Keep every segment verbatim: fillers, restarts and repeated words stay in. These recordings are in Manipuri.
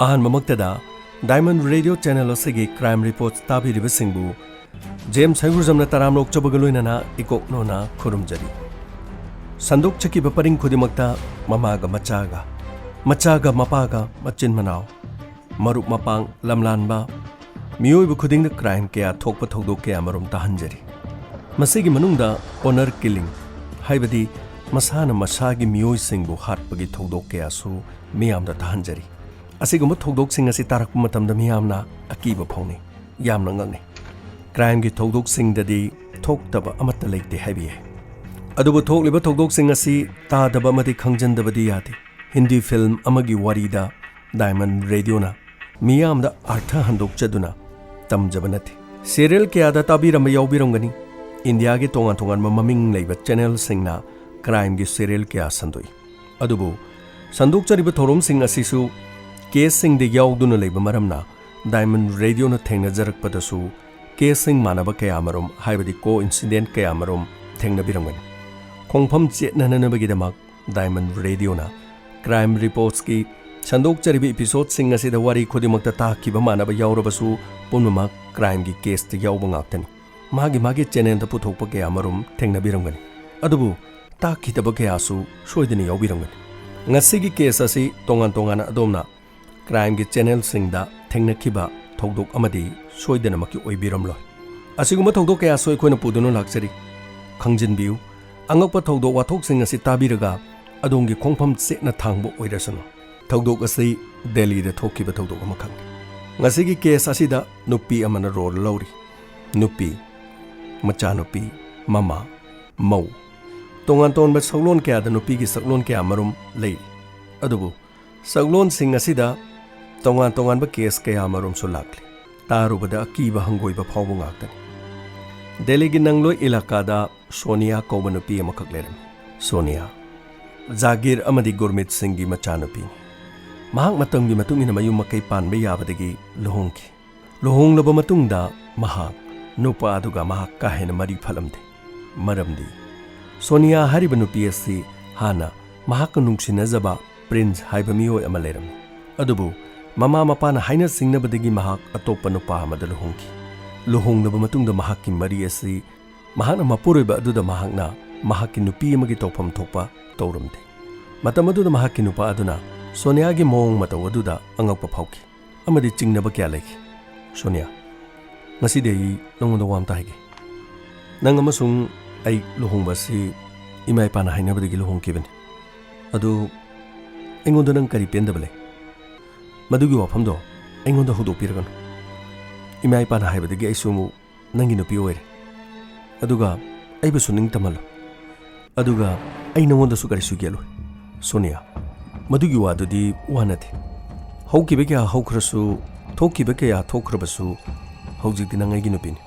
ꯑꯍꯥꯟꯕꯃꯛꯇꯗ Diamond Radio Channel ꯑꯁꯤꯒꯤ Crime Reports ꯇꯥꯕꯤꯔꯤꯕꯁꯤꯡꯕꯨ ꯖꯦꯝꯁ ꯍꯩꯒ꯭ꯔꯨꯖꯝꯅ ꯇꯔꯥꯝꯅ ꯑꯣꯛꯆꯕꯒ ꯂꯣꯏꯅꯅ ꯏꯀꯣꯛꯅꯣꯅ ꯈꯨꯔꯨꯝꯖꯔꯤ꯫ ꯁꯟꯗꯣꯛꯆꯈꯤꯕ ꯄꯔꯤꯡ ꯈꯨꯗꯤꯡꯃꯛꯇ ꯃꯃꯥꯒ ꯃꯆꯥꯒ, ꯃꯆꯥꯒ ꯃꯄꯥꯒ, ꯃꯆꯤꯟ ꯃꯅꯥꯎ, ꯃꯔꯨꯞ ꯃꯄꯥꯡ, ꯂꯝꯂꯥꯟꯕ, ꯃꯤꯑꯣꯏꯕ ꯈꯨꯗꯤꯡꯗ crime ꯀꯌꯥ ꯊꯣꯛꯄ ꯊꯧꯗꯣꯛ ꯀꯌꯥ ꯃꯔꯨꯝ ꯇꯥꯍꯟꯖꯔꯤ꯫ ꯃꯁꯤꯒꯤ ꯃꯅꯨꯡꯗ honor killing, ꯍꯥꯏꯕꯗꯤ ꯃꯁꯥꯅ ꯃꯁꯥꯒꯤ ꯃꯤꯑꯣꯏꯁꯤꯡꯕꯨ ꯍꯥꯠꯄꯒꯤ ꯊꯧꯗꯣꯛ ꯀꯌꯥꯁꯨ ꯃꯤꯌꯥꯝꯗ ꯇꯥꯍꯟꯖꯔꯤ꯫ ꯑꯁꯤꯒꯨꯝꯕ ꯊꯧꯗꯣꯛꯁꯤꯡ ꯑꯁꯤ ꯇꯥꯔꯛꯄ ꯃꯇꯝꯗ ꯃꯤꯌꯥꯝꯅ ꯑꯀꯤꯕ ꯐꯥꯎꯅꯩ, ꯌꯥꯝꯅ ꯉꯛꯅꯩ꯫ Crimeꯒꯤ ꯊꯧꯗꯣꯛꯁꯤꯡꯗꯗꯤ ꯊꯣꯛꯇꯕ ꯑꯃꯠꯇ ꯂꯩꯇꯦ ꯍꯥꯏꯕ ꯌꯥꯏ꯫ ꯑꯗꯨꯕꯨ ꯊꯣꯛꯂꯤꯕ ꯊꯧꯗꯣꯛꯁꯤꯡ ꯑꯁꯤ ꯇꯥꯗꯕ ꯑꯃꯗꯤ ꯈꯪꯖꯟꯗꯕꯗꯤ ꯌꯥꯗꯦ꯫ ꯍꯤꯟꯗꯤ film ꯑꯃꯒꯤ ꯋꯥꯔꯤꯗ Diamond Radioꯅ ꯃꯤꯌꯥꯝꯗ ꯑꯥꯔꯊ ꯍꯟꯗꯣꯛꯆꯗꯨꯅ ꯇꯝꯖꯕ ꯅꯠꯇꯦ꯫ Serial ꯀꯌꯥꯗ ꯇꯥꯕꯤꯔꯝꯕ ꯌꯥꯎꯕꯤꯔꯝꯒꯅꯤ꯫ ꯏꯟꯗꯤꯌꯥꯒꯤ ꯇꯣꯉꯥꯟ ꯇꯣꯉꯥꯟꯕ ꯃꯃꯤꯡ ꯂꯩꯕ channelꯁꯤꯡꯅ crimeꯒꯤ serial ꯀꯌꯥ ꯁꯟꯗꯣꯛꯏ꯫ ꯑꯗꯨꯕꯨ ꯁꯟꯗꯣꯛꯆꯔꯤꯕ ꯊꯧꯔꯝꯁꯤꯡ ꯑꯁꯤꯁꯨ caseꯁꯤꯡꯗ ꯌꯥꯎꯗꯨꯅ ꯂꯩꯕ ꯃꯔꯝꯅ Diamond Radioꯅ ꯊꯦꯡꯅꯖꯔꯛꯄꯗꯁꯨ caseꯁꯤꯡ ꯃꯥꯟꯅꯕ ꯀꯌꯥꯃꯔꯨꯝ, ꯍꯥꯏꯕꯗꯤ coincident ꯀꯌꯥꯃꯔꯨꯝ ꯊꯦꯡꯅꯕꯤꯔꯝꯒꯅꯤ꯫ ꯈꯣꯡꯐꯝ ꯆꯦꯠꯅꯅꯅꯕꯒꯤꯗꯃꯛ Diamond Radioꯅ Crime Reportsꯀꯤ ꯁꯟꯗꯣꯛꯆꯔꯤꯕ episodeꯁꯤꯡ ꯑꯁꯤꯗ ꯋꯥꯔꯤ ꯈꯨꯗꯤꯡꯃꯛꯇ ꯇꯥꯈꯤꯕ ꯃꯥꯟꯅꯕ ꯌꯥꯎꯔꯕꯁꯨ, ꯄꯨꯝꯅꯃꯛ crimeꯒꯤ caseꯇ ꯌꯥꯎꯕ ꯉꯥꯛꯇꯅꯤ꯫ ꯃꯥꯒꯤ ꯃꯥꯒꯤ channelꯗ ꯄꯨꯊꯣꯛꯄ ꯀꯌꯥꯃꯔꯨꯝ ꯊꯦꯡꯅꯕꯤꯔꯝꯒꯅꯤ꯫ ꯑꯗꯨꯕꯨ ꯇꯥꯈꯤꯗꯕ ꯀꯌꯥꯁꯨ ꯁꯣꯏꯗꯅ ꯌꯥꯎꯕꯤꯔꯝꯒꯅꯤ꯫ ꯉꯁꯤꯒꯤ case ꯑꯁꯤ ꯇꯣꯉꯥꯟ ꯇꯣꯉꯥꯟꯅ ꯑꯗꯣꯝꯅ crimeꯒꯤ channelꯁꯤꯡꯗ ꯊꯦꯡꯅꯈꯤꯕ ꯊꯧꯗꯣꯛ ꯑꯃꯗꯤ ꯁꯣꯏꯗꯅꯃꯛꯀꯤ ꯑꯣꯏꯕꯤꯔꯝꯂꯣꯏ꯫ ꯑꯁꯤꯒꯨꯝꯕ ꯊꯧꯗꯣꯛ ꯀꯌꯥꯁꯨ ꯑꯩꯈꯣꯏꯅ ꯄꯨꯗꯨꯅ ꯂꯥꯛꯆꯔꯤ꯫ ꯈꯪꯖꯤꯟꯕꯤꯌꯨ, ꯑꯉꯛꯄ ꯊꯧꯗꯣꯛ ꯋꯥꯊꯣꯛꯁꯤꯡ ꯑꯁꯤ ꯇꯥꯕꯤꯔꯒ ꯑꯗꯣꯝꯒꯤ ꯈꯣꯡꯐꯝ ꯆꯦꯠꯅ ꯊꯥꯡꯕ ꯑꯣꯏꯔꯁꯅꯨ꯫ ꯊꯧꯗꯣꯛ ꯑꯁꯤ ꯗꯦꯜꯂꯤꯗ ꯊꯣꯛꯈꯤꯕ ꯊꯧꯗꯣꯛ ꯑꯃꯈꯛꯅꯤ꯫ ꯉꯁꯤꯒꯤ case ꯑꯁꯤꯗ ꯅꯨꯄꯤ ꯑꯃꯅ role ꯂꯧꯔꯤ꯫ ꯅꯨꯄꯤ, ꯃꯆꯥꯅꯨꯄꯤ, ꯃꯃꯥ, ꯃꯧ꯫ ꯇꯣꯉꯥꯟ ꯇꯣꯉꯥꯟꯕ ꯁꯛꯂꯣꯟ ꯀꯌꯥꯗ ꯅꯨꯄꯤꯒꯤ ꯁꯛꯂꯣꯟ ꯀꯌꯥ ꯃꯔꯨꯝ ꯂꯩꯔꯤ꯫ ꯑꯗꯨꯕꯨ ꯁꯛꯂꯣꯟꯁꯤꯡ ꯑꯁꯤꯗ ꯇꯣꯉꯥꯟ ꯇꯣꯉꯥꯟꯕ case ꯀꯌꯥ ꯃꯔꯨꯝꯁꯨ ꯂꯥꯛꯂꯤ꯫ ꯇꯥꯔꯨꯕꯗ ꯑꯀꯤꯕ ꯍꯪꯒꯣꯏꯕ ꯐꯥꯎꯕ ꯉꯥꯛꯇꯅꯤ꯫ ꯗꯦꯜꯂꯤꯒꯤ ꯅꯪꯂꯣꯏ ꯏꯂꯥꯀꯥꯗ ꯁꯣꯅꯤꯌꯥ ꯀꯧꯕ ꯅꯨꯄꯤ ꯑꯃꯈꯛ ꯂꯩꯔꯝꯃꯤ꯫ ꯁꯣꯅꯤꯌꯥ ꯖꯥꯒꯤꯔ ꯑꯃꯗꯤ ꯒꯨꯔꯃꯤꯠ ꯁꯤꯡꯒꯤ ꯃꯆꯥꯅꯨꯄꯤꯅꯤ꯫ ꯃꯍꯥꯛ ꯃꯇꯝꯒꯤ ꯃꯇꯨꯡ ꯏꯟꯅ ꯃꯌꯨꯝ ꯃꯀꯩ ꯄꯥꯟꯕ ꯌꯥꯕꯗꯒꯤ ꯂꯨꯍꯣꯡꯈꯤ꯫ ꯂꯨꯍꯣꯡꯂꯕ ꯃꯇꯨꯡꯗ ꯃꯍꯥꯛ ꯅꯨꯄꯥ ꯑꯗꯨꯒ ꯃꯍꯥꯛ ꯀꯥ ꯍꯦꯟꯅ ꯃꯔꯤ ꯐꯠꯂꯝꯗꯦ꯫ ꯃꯔꯝꯗꯤ ꯁꯣꯅꯤꯌꯥ ꯍꯥꯏꯔꯤꯕ ꯅꯨꯄꯤ ꯑꯁꯤ ꯍꯥꯟꯅ ꯃꯍꯥꯛꯀ ꯅꯨꯡꯁꯤꯅꯖꯕ ꯄ꯭ꯔꯤꯟꯁ ꯍꯥꯏꯕ ꯃꯤꯑꯣꯏ ꯑꯃ ꯂꯩꯔꯝꯃꯤ꯫ ꯑꯗꯨꯕꯨ ꯃꯃꯥ ꯃꯄꯥꯅ ꯍꯥꯏꯅ ꯆꯤꯡꯅꯕꯗꯒꯤ ꯃꯍꯥꯛ ꯑꯇꯣꯞꯄ ꯅꯨꯄꯥ ꯑꯃꯗ ꯂꯨꯍꯣꯡꯈꯤ꯫ ꯂꯨꯍꯣꯡꯂꯕ ꯃꯇꯨꯡꯗ ꯃꯍꯥꯛꯀꯤ ꯃꯔꯤ ꯑꯁꯤ ꯃꯍꯥꯛꯅ ꯃꯄꯨꯔꯣꯏꯕ ꯑꯗꯨꯗ ꯃꯍꯥꯛꯅ ꯃꯍꯥꯛꯀꯤ ꯅꯨꯄꯤ ꯑꯃꯒꯤ ꯇꯧꯐꯝ ꯊꯣꯛꯄ ꯇꯧꯔꯝꯗꯦ꯫ ꯃꯇꯝ ꯑꯗꯨꯗ ꯃꯍꯥꯛꯀꯤ ꯅꯨꯄꯥ ꯑꯗꯨꯅ ꯁꯣꯅꯤꯌꯥꯒꯤ ꯃꯑꯣꯡ ꯃꯇꯧ ꯑꯗꯨꯗ ꯑꯉꯛꯄ ꯐꯥꯎꯈꯤ ꯑꯃꯗꯤ ꯆꯤꯡꯅꯕ ꯀꯌꯥ ꯂꯩꯈꯤ꯫ "ꯁꯣꯅꯤꯌꯥ, ꯉꯁꯤꯗꯤ ꯑꯩ ꯅꯉꯣꯟꯗ ꯋꯥ ꯑꯝꯇ ꯍꯥꯏꯒꯦ꯫ ꯅꯪ ꯑꯃꯁꯨꯡ ꯑꯩ ꯂꯨꯍꯣꯡꯕ ꯑꯁꯤ ꯏꯃꯥ ꯏꯄꯥꯅ ꯍꯥꯏꯅꯕꯗꯒꯤ ꯂꯨꯍꯣꯡꯈꯤꯕꯅꯤ꯫ ꯑꯗꯨ ꯑꯩꯉꯣꯟꯗ ꯅꯪ ꯀꯔꯤ ꯄꯦꯟꯗꯕ ꯂꯩ? ꯃꯗꯨꯒꯤ ꯋꯥꯐꯝꯗꯣ ꯑꯩꯉꯣꯟꯗ ꯍꯧꯗꯣꯛꯄꯤꯔꯒꯅꯨ꯫ ꯏꯃꯥ ꯏꯄꯥꯅ ꯍꯥꯏꯕꯗꯒꯤ ꯑꯩꯁꯨ ꯑꯃꯨꯛ ꯅꯪꯒꯤ ꯅꯨꯄꯤ ꯑꯣꯏꯔꯦ꯫ ꯑꯗꯨꯒ ꯑꯩꯕꯨꯁꯨ ꯅꯤꯡꯇꯝꯍꯜꯂꯣ꯫ ꯑꯗꯨꯒ ꯑꯩ ꯅꯉꯣꯟꯗꯁꯨ ꯀꯔꯤꯁꯨ ꯌꯦꯠꯂꯣꯏ꯫ ꯁꯣꯅꯤꯌꯥ, ꯃꯗꯨꯒꯤ ꯋꯥꯗꯨꯗꯤ ꯋꯥ ꯅꯠꯇꯦ꯫ ꯍꯧꯈꯤꯕ ꯀꯌꯥ ꯍꯧꯈ꯭ꯔꯁꯨ, ꯊꯣꯛꯈꯤꯕ ꯀꯌꯥ ꯊꯣꯛꯈ꯭ꯔꯕꯁꯨ, ꯍꯧꯖꯤꯛꯇꯤ ꯅꯪ ꯑꯩꯒꯤ ꯅꯨꯄꯤꯅꯤ꯫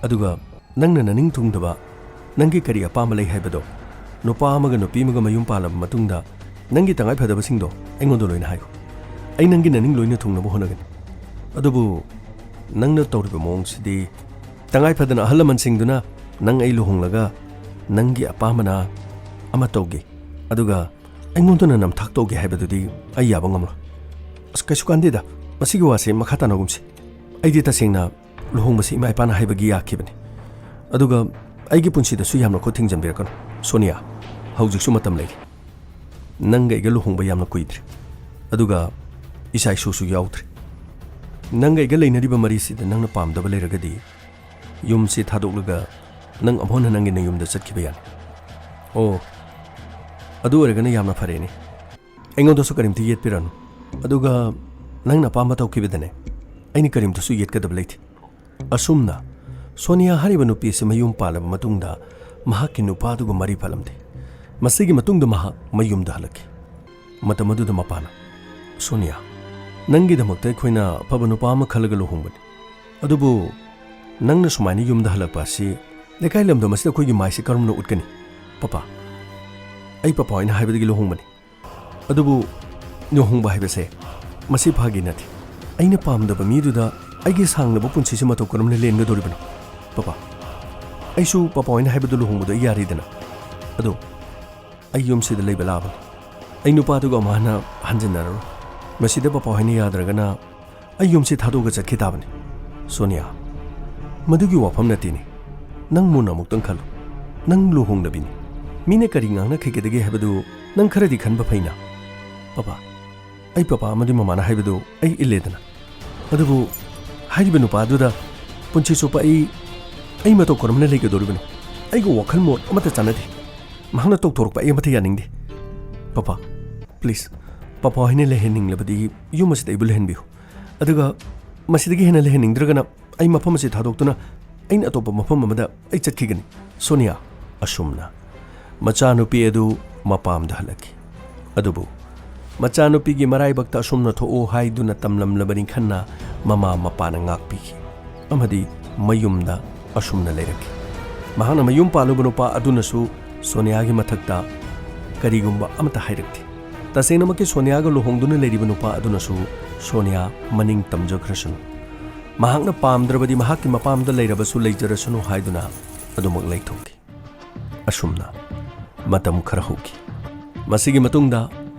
ꯑꯗꯨꯒ ꯅꯪꯅ ꯅꯅꯤꯡ ꯊꯨꯡꯗꯕ, ꯅꯪꯒꯤ ꯀꯔꯤ ꯑꯄꯥꯝꯕ ꯂꯩ ꯍꯥꯏꯕꯗꯣ, ꯅꯨꯄꯥ ꯑꯃꯒ ꯅꯨꯄꯤ ꯑꯃꯒ ꯃꯌꯨꯝ ꯄꯥꯜꯂꯕ ꯃꯇꯨꯡꯗ ꯅꯪꯒꯤ ꯇꯉꯥꯏ ꯐꯗꯕꯁꯤꯡꯗꯣ ꯑꯩꯉꯣꯟꯗ ꯂꯣꯏꯅ ꯍꯥꯏꯌꯨ꯫ ꯑꯩ ꯅꯪꯒꯤ ꯅꯅꯤꯡ ꯂꯣꯏꯅ ꯊꯨꯡꯅꯕ ꯍꯣꯠꯅꯒꯅꯤ꯫ ꯑꯗꯨꯕꯨ ꯅꯪꯅ ꯇꯧꯔꯤꯕ ꯃꯑꯣꯡꯁꯤꯗꯤ, ꯇꯉꯥꯏ ꯐꯗꯅ ꯑꯍꯜ ꯂꯃꯟꯁꯤꯡꯗꯨꯅ ꯅꯪ ꯑꯩ ꯂꯨꯍꯣꯡꯂꯒ ꯅꯪꯒꯤ ꯑꯄꯥꯝꯕꯅ ꯑꯃ ꯇꯧꯒꯦ, ꯑꯗꯨꯒ ꯑꯩꯉꯣꯟꯗꯅ ꯅꯝꯊꯥꯛ ꯇꯧꯒꯦ ꯍꯥꯏꯕꯗꯨꯗꯤ ꯑꯩ ꯌꯥꯕ ꯉꯝꯂꯣꯏ꯫ ꯑꯁ, ꯀꯩꯁꯨ ꯀꯥꯟꯗꯦꯗ, ꯃꯁꯤꯒꯤ ꯋꯥꯁꯦ ꯃꯈꯥ ꯇꯥꯅꯒꯨꯝꯁꯤ꯫ ꯑꯩꯗꯤ ꯇꯁꯦꯡꯅ ꯂꯨꯍꯣꯡꯕꯁꯤ ꯏꯃꯥ ꯏꯄꯥꯅ ꯍꯥꯏꯕꯒꯤ ꯌꯥꯈꯤꯕꯅꯤ꯫ ꯑꯗꯨꯒ ꯑꯩꯒꯤ ꯄꯨꯟꯁꯤꯗꯁꯨ ꯌꯥꯝꯅ ꯈꯨꯠ ꯊꯤꯡꯖꯤꯟꯕꯤꯔꯛꯀꯅꯨ꯫ ꯁꯣꯅꯤꯌꯥ, ꯍꯧꯖꯤꯛꯁꯨ ꯃꯇꯝ ꯂꯩꯔꯤ꯫ ꯅꯪꯒ ꯑꯩꯒ ꯂꯨꯍꯣꯡꯕ ꯌꯥꯝꯅ ꯀꯨꯏꯗ꯭ꯔꯤ꯫ ꯑꯗꯨꯒ ꯏꯆꯥ ꯏꯁꯨꯁꯨ ꯌꯥꯎꯗ꯭ꯔꯤ꯫ ꯅꯪꯒ ꯑꯩꯒ ꯂꯩꯅꯔꯤꯕ ꯃꯔꯤꯁꯤꯗ ꯅꯪꯅ ꯄꯥꯝꯗꯕ ꯂꯩꯔꯒꯗꯤ ꯌꯨꯝꯁꯤ ꯊꯥꯗꯣꯛꯂꯒ ꯅꯪ ꯑꯃꯨꯛ ꯍꯟꯅ ꯅꯪꯒꯤ ꯅꯌꯨꯝꯗ ꯆꯠꯈꯤꯕ ꯌꯥꯅꯤ꯫ ꯑꯣ, ꯑꯗꯨ ꯑꯣꯏꯔꯒꯅ ꯌꯥꯝꯅ ꯐꯔꯦꯅꯦ꯫ ꯑꯩꯉꯣꯟꯗꯁꯨ ꯀꯔꯤꯝꯇ ꯌꯦꯠꯄꯤꯔꯅꯨ꯫ ꯑꯗꯨꯒ ꯅꯪꯅ ꯑꯄꯥꯝꯕ ꯇꯧꯈꯤꯕꯗꯅꯦ, ꯑꯩꯅ ꯀꯔꯤꯝꯇꯁꯨ ꯌꯦꯠꯀꯗꯕ ꯂꯩꯇꯦ꯫ ꯑꯁꯨꯝꯅ ꯁꯣꯅꯤꯌꯥ ꯍꯥꯏꯔꯤꯕ ꯅꯨꯄꯤ ꯑꯁꯤ ꯃꯌꯨꯝ ꯄꯥꯜꯂꯕ ꯃꯇꯨꯡꯗ ꯃꯍꯥꯛꯀꯤ ꯅꯨꯄꯥꯗꯨꯒ ꯃꯔꯤ ꯐꯠꯂꯝꯗꯦ꯫ ꯃꯁꯤꯒꯤ ꯃꯇꯨꯡꯗ ꯃꯍꯥꯛ ꯃꯌꯨꯝꯗ ꯍꯜꯂꯛꯈꯤ꯫ ꯃꯇꯝ ꯑꯗꯨꯗ ꯃꯄꯥꯅ, "ꯁꯣꯅꯤꯌꯥ, ꯅꯪꯒꯤꯗꯃꯛꯇ ꯑꯩꯈꯣꯏꯅ ꯑꯐꯕ ꯅꯨꯄꯥ ꯑꯃ ꯈꯜꯂꯒ ꯂꯨꯍꯣꯡꯕꯅꯤ꯫ ꯑꯗꯨꯕꯨ ꯅꯪꯅ ꯁꯨꯃꯥꯏꯅ ꯌꯨꯝꯗ ꯍꯜꯂꯛꯄ ꯑꯁꯤ ꯂꯩꯀꯥꯏ ꯂꯝꯗꯝ ꯑꯁꯤꯗ ꯑꯩꯈꯣꯏꯒꯤ ꯃꯥꯏꯁꯦ ꯀꯔꯝꯅ ꯎꯠꯀꯅꯤ? ꯄꯄꯥ, ꯑꯩ ꯄꯄꯥ ꯍꯣꯏꯅ ꯍꯥꯏꯕꯗꯒꯤ ꯂꯨꯍꯣꯡꯕꯅꯤ꯫ ꯑꯗꯨꯕꯨ ꯂꯨꯍꯣꯡꯕ ꯍꯥꯏꯕꯁꯦ ꯃꯁꯤ ꯐꯥꯒꯤ ꯅꯠꯇꯦ꯫ ꯑꯩꯅ ꯄꯥꯝꯗꯕ ꯃꯤꯗꯨꯗ ꯑꯩꯒꯤ ꯁꯥꯡꯂꯕ ꯄꯨꯟꯁꯤꯁꯦ ꯃꯇꯧ ꯀꯔꯝꯅ ꯂꯦꯟꯒꯗꯧꯔꯤꯕꯅꯣ? ꯄꯄꯥ, ꯑꯩꯁꯨ ꯄꯄꯥ ꯍꯣꯏꯅ ꯍꯥꯏꯕꯗꯨ ꯂꯨꯍꯣꯡꯕꯗꯣ ꯑꯩ ꯌꯥꯔꯤꯗꯅ꯫ ꯑꯗꯣ ꯑꯩ ꯌꯨꯝꯁꯤꯗ ꯂꯩꯕ ꯂꯥꯛꯑꯕꯅꯤ꯫ ꯑꯩ ꯅꯨꯄꯥꯗꯨꯒ ꯑꯃꯨꯛ ꯍꯟꯅ ꯍꯟꯖꯤꯟꯅꯔꯔꯣꯏ꯫ ꯃꯁꯤꯗ ꯄꯄꯥ ꯍꯣꯏꯅ ꯌꯥꯗ꯭ꯔꯒꯅ ꯑꯩ ꯌꯨꯝꯁꯤ ꯊꯥꯗꯣꯛꯑꯒ ꯆꯠꯈꯤ ꯇꯥꯕꯅꯤ꯫ ꯁꯣꯅꯤꯌꯥ, ꯃꯗꯨꯒꯤ ꯋꯥꯐꯝ ꯅꯠꯇꯦꯅꯦ꯫ ꯅꯪ ꯃꯨꯟꯅ ꯑꯃꯨꯛꯇꯪ ꯈꯜꯂꯨ꯫ ꯅꯪ ꯂꯨꯍꯣꯡꯂꯕꯤꯅꯤ꯫ ꯃꯤꯅ ꯀꯔꯤ ꯉꯥꯡꯅꯈꯤꯒꯗꯒꯦ ꯍꯥꯏꯕꯗꯨ ꯅꯪ ꯈꯔꯗꯤ ꯈꯟꯕ ꯐꯩꯅ꯫ ꯄꯄꯥ, ꯑꯩ ꯄꯄꯥ ꯑꯃꯗꯤ ꯃꯃꯥꯅ ꯍꯥꯏꯕꯗꯨ ꯑꯩ ꯏꯜꯂꯦꯗꯅ꯫ ꯑꯗꯨꯕꯨ ꯍꯥꯏꯔꯤꯕ ꯅꯨꯄꯥ ꯑꯗꯨꯗ ꯄꯨꯟꯁꯤ ꯆꯨꯞꯄ ꯑꯩ, ꯑꯩ ꯃꯇꯧ ꯀꯔꯝꯅ ꯂꯩꯒꯗꯧꯔꯤꯕꯅꯣ? ꯑꯩꯒ ꯋꯥꯈꯜ ꯃꯣꯠ ꯑꯃꯠꯇ ꯆꯥꯟꯅꯗꯦ꯫ ꯃꯍꯥꯛꯅ ꯇꯧꯊꯣꯔꯛꯄ ꯑꯩ ꯑꯃꯠꯇ ꯌꯥꯅꯤꯡꯗꯦ꯫ ꯄꯄꯥ, please, ꯄꯄꯥ ꯍꯣꯏꯅ ꯂꯩꯍꯟꯅꯤꯡꯂꯕꯗꯤ ꯌꯨꯝ ꯑꯁꯤꯗ ꯑꯩꯕꯨ ꯂꯩꯍꯟꯕꯤꯌꯨ꯫ ꯑꯗꯨꯒ ꯃꯁꯤꯗꯒꯤ ꯍꯦꯟꯅ ꯂꯩꯍꯟꯅꯤꯡꯗ꯭ꯔꯒꯅ ꯑꯩ ꯃꯐꯝ ꯑꯁꯤ ꯊꯥꯗꯣꯛꯇꯨꯅ ꯑꯩꯅ ꯑꯇꯣꯞꯄ ꯃꯐꯝ ꯑꯃꯗ ꯑꯩ ꯆꯠꯈꯤꯒꯅꯤ꯫ ꯁꯣꯅꯤꯌꯥ, ꯑꯁꯨꯝꯅ ꯃꯆꯥꯅꯨꯄꯤ ꯑꯗꯨ ꯃꯄꯥꯝꯗ ꯍꯜꯂꯛꯈꯤ꯫ ꯑꯗꯨꯕꯨ ꯃꯆꯥꯅꯨꯄꯤꯒꯤ ꯃꯔꯥꯏꯕꯛꯇ ꯑꯁꯨꯝꯅ ꯊꯣꯛꯎ ꯍꯥꯏꯗꯨꯅ ꯇꯝꯂꯝꯂꯕꯅꯤ ꯈꯟꯅ ꯃꯃꯥ ꯃꯄꯥꯅ ꯉꯥꯛꯄꯤꯈꯤ ꯑꯃꯗꯤ ꯃꯌꯨꯝꯗ ꯑꯁꯨꯝꯅ ꯂꯩꯔꯛꯈꯤ꯫ ꯃꯍꯥꯛꯅ ꯃꯌꯨꯝ ꯄꯥꯜꯂꯨꯕ ꯅꯨꯄꯥ ꯑꯗꯨꯅꯁꯨ ꯁꯣꯅꯤꯌꯥꯒꯤ ꯃꯊꯛꯇ ꯀꯔꯤꯒꯨꯝꯕ ꯑꯃꯠꯇ ꯍꯥꯏꯔꯛꯇꯦ꯫ ꯇꯁꯦꯡꯅꯃꯛꯀꯤ ꯁꯣꯅꯤꯌꯥꯒ ꯂꯨꯍꯣꯡꯗꯨꯅ ꯂꯩꯔꯤꯕ ꯅꯨꯄꯥ ꯑꯗꯨꯅꯁꯨ ꯁꯣꯅꯤꯌꯥ ꯃꯅꯤꯡ ꯇꯝꯖꯈ꯭ꯔꯁꯅꯨ, ꯃꯍꯥꯛꯅ ꯄꯥꯝꯗ꯭ꯔꯕꯗꯤ ꯃꯍꯥꯛꯀꯤ ꯃꯄꯥꯝꯗ ꯂꯩꯔꯕꯁꯨ ꯂꯩꯖꯔꯁꯅꯨ ꯍꯥꯏꯗꯨꯅ ꯑꯗꯨꯃꯛ ꯂꯩꯊꯣꯛꯈꯤ꯫ ꯑꯁꯨꯝꯅ ꯃꯇꯝ ꯈꯔ ꯍꯧꯈꯤ꯫ ꯃꯁꯤꯒꯤ ꯃꯇꯨꯡꯗ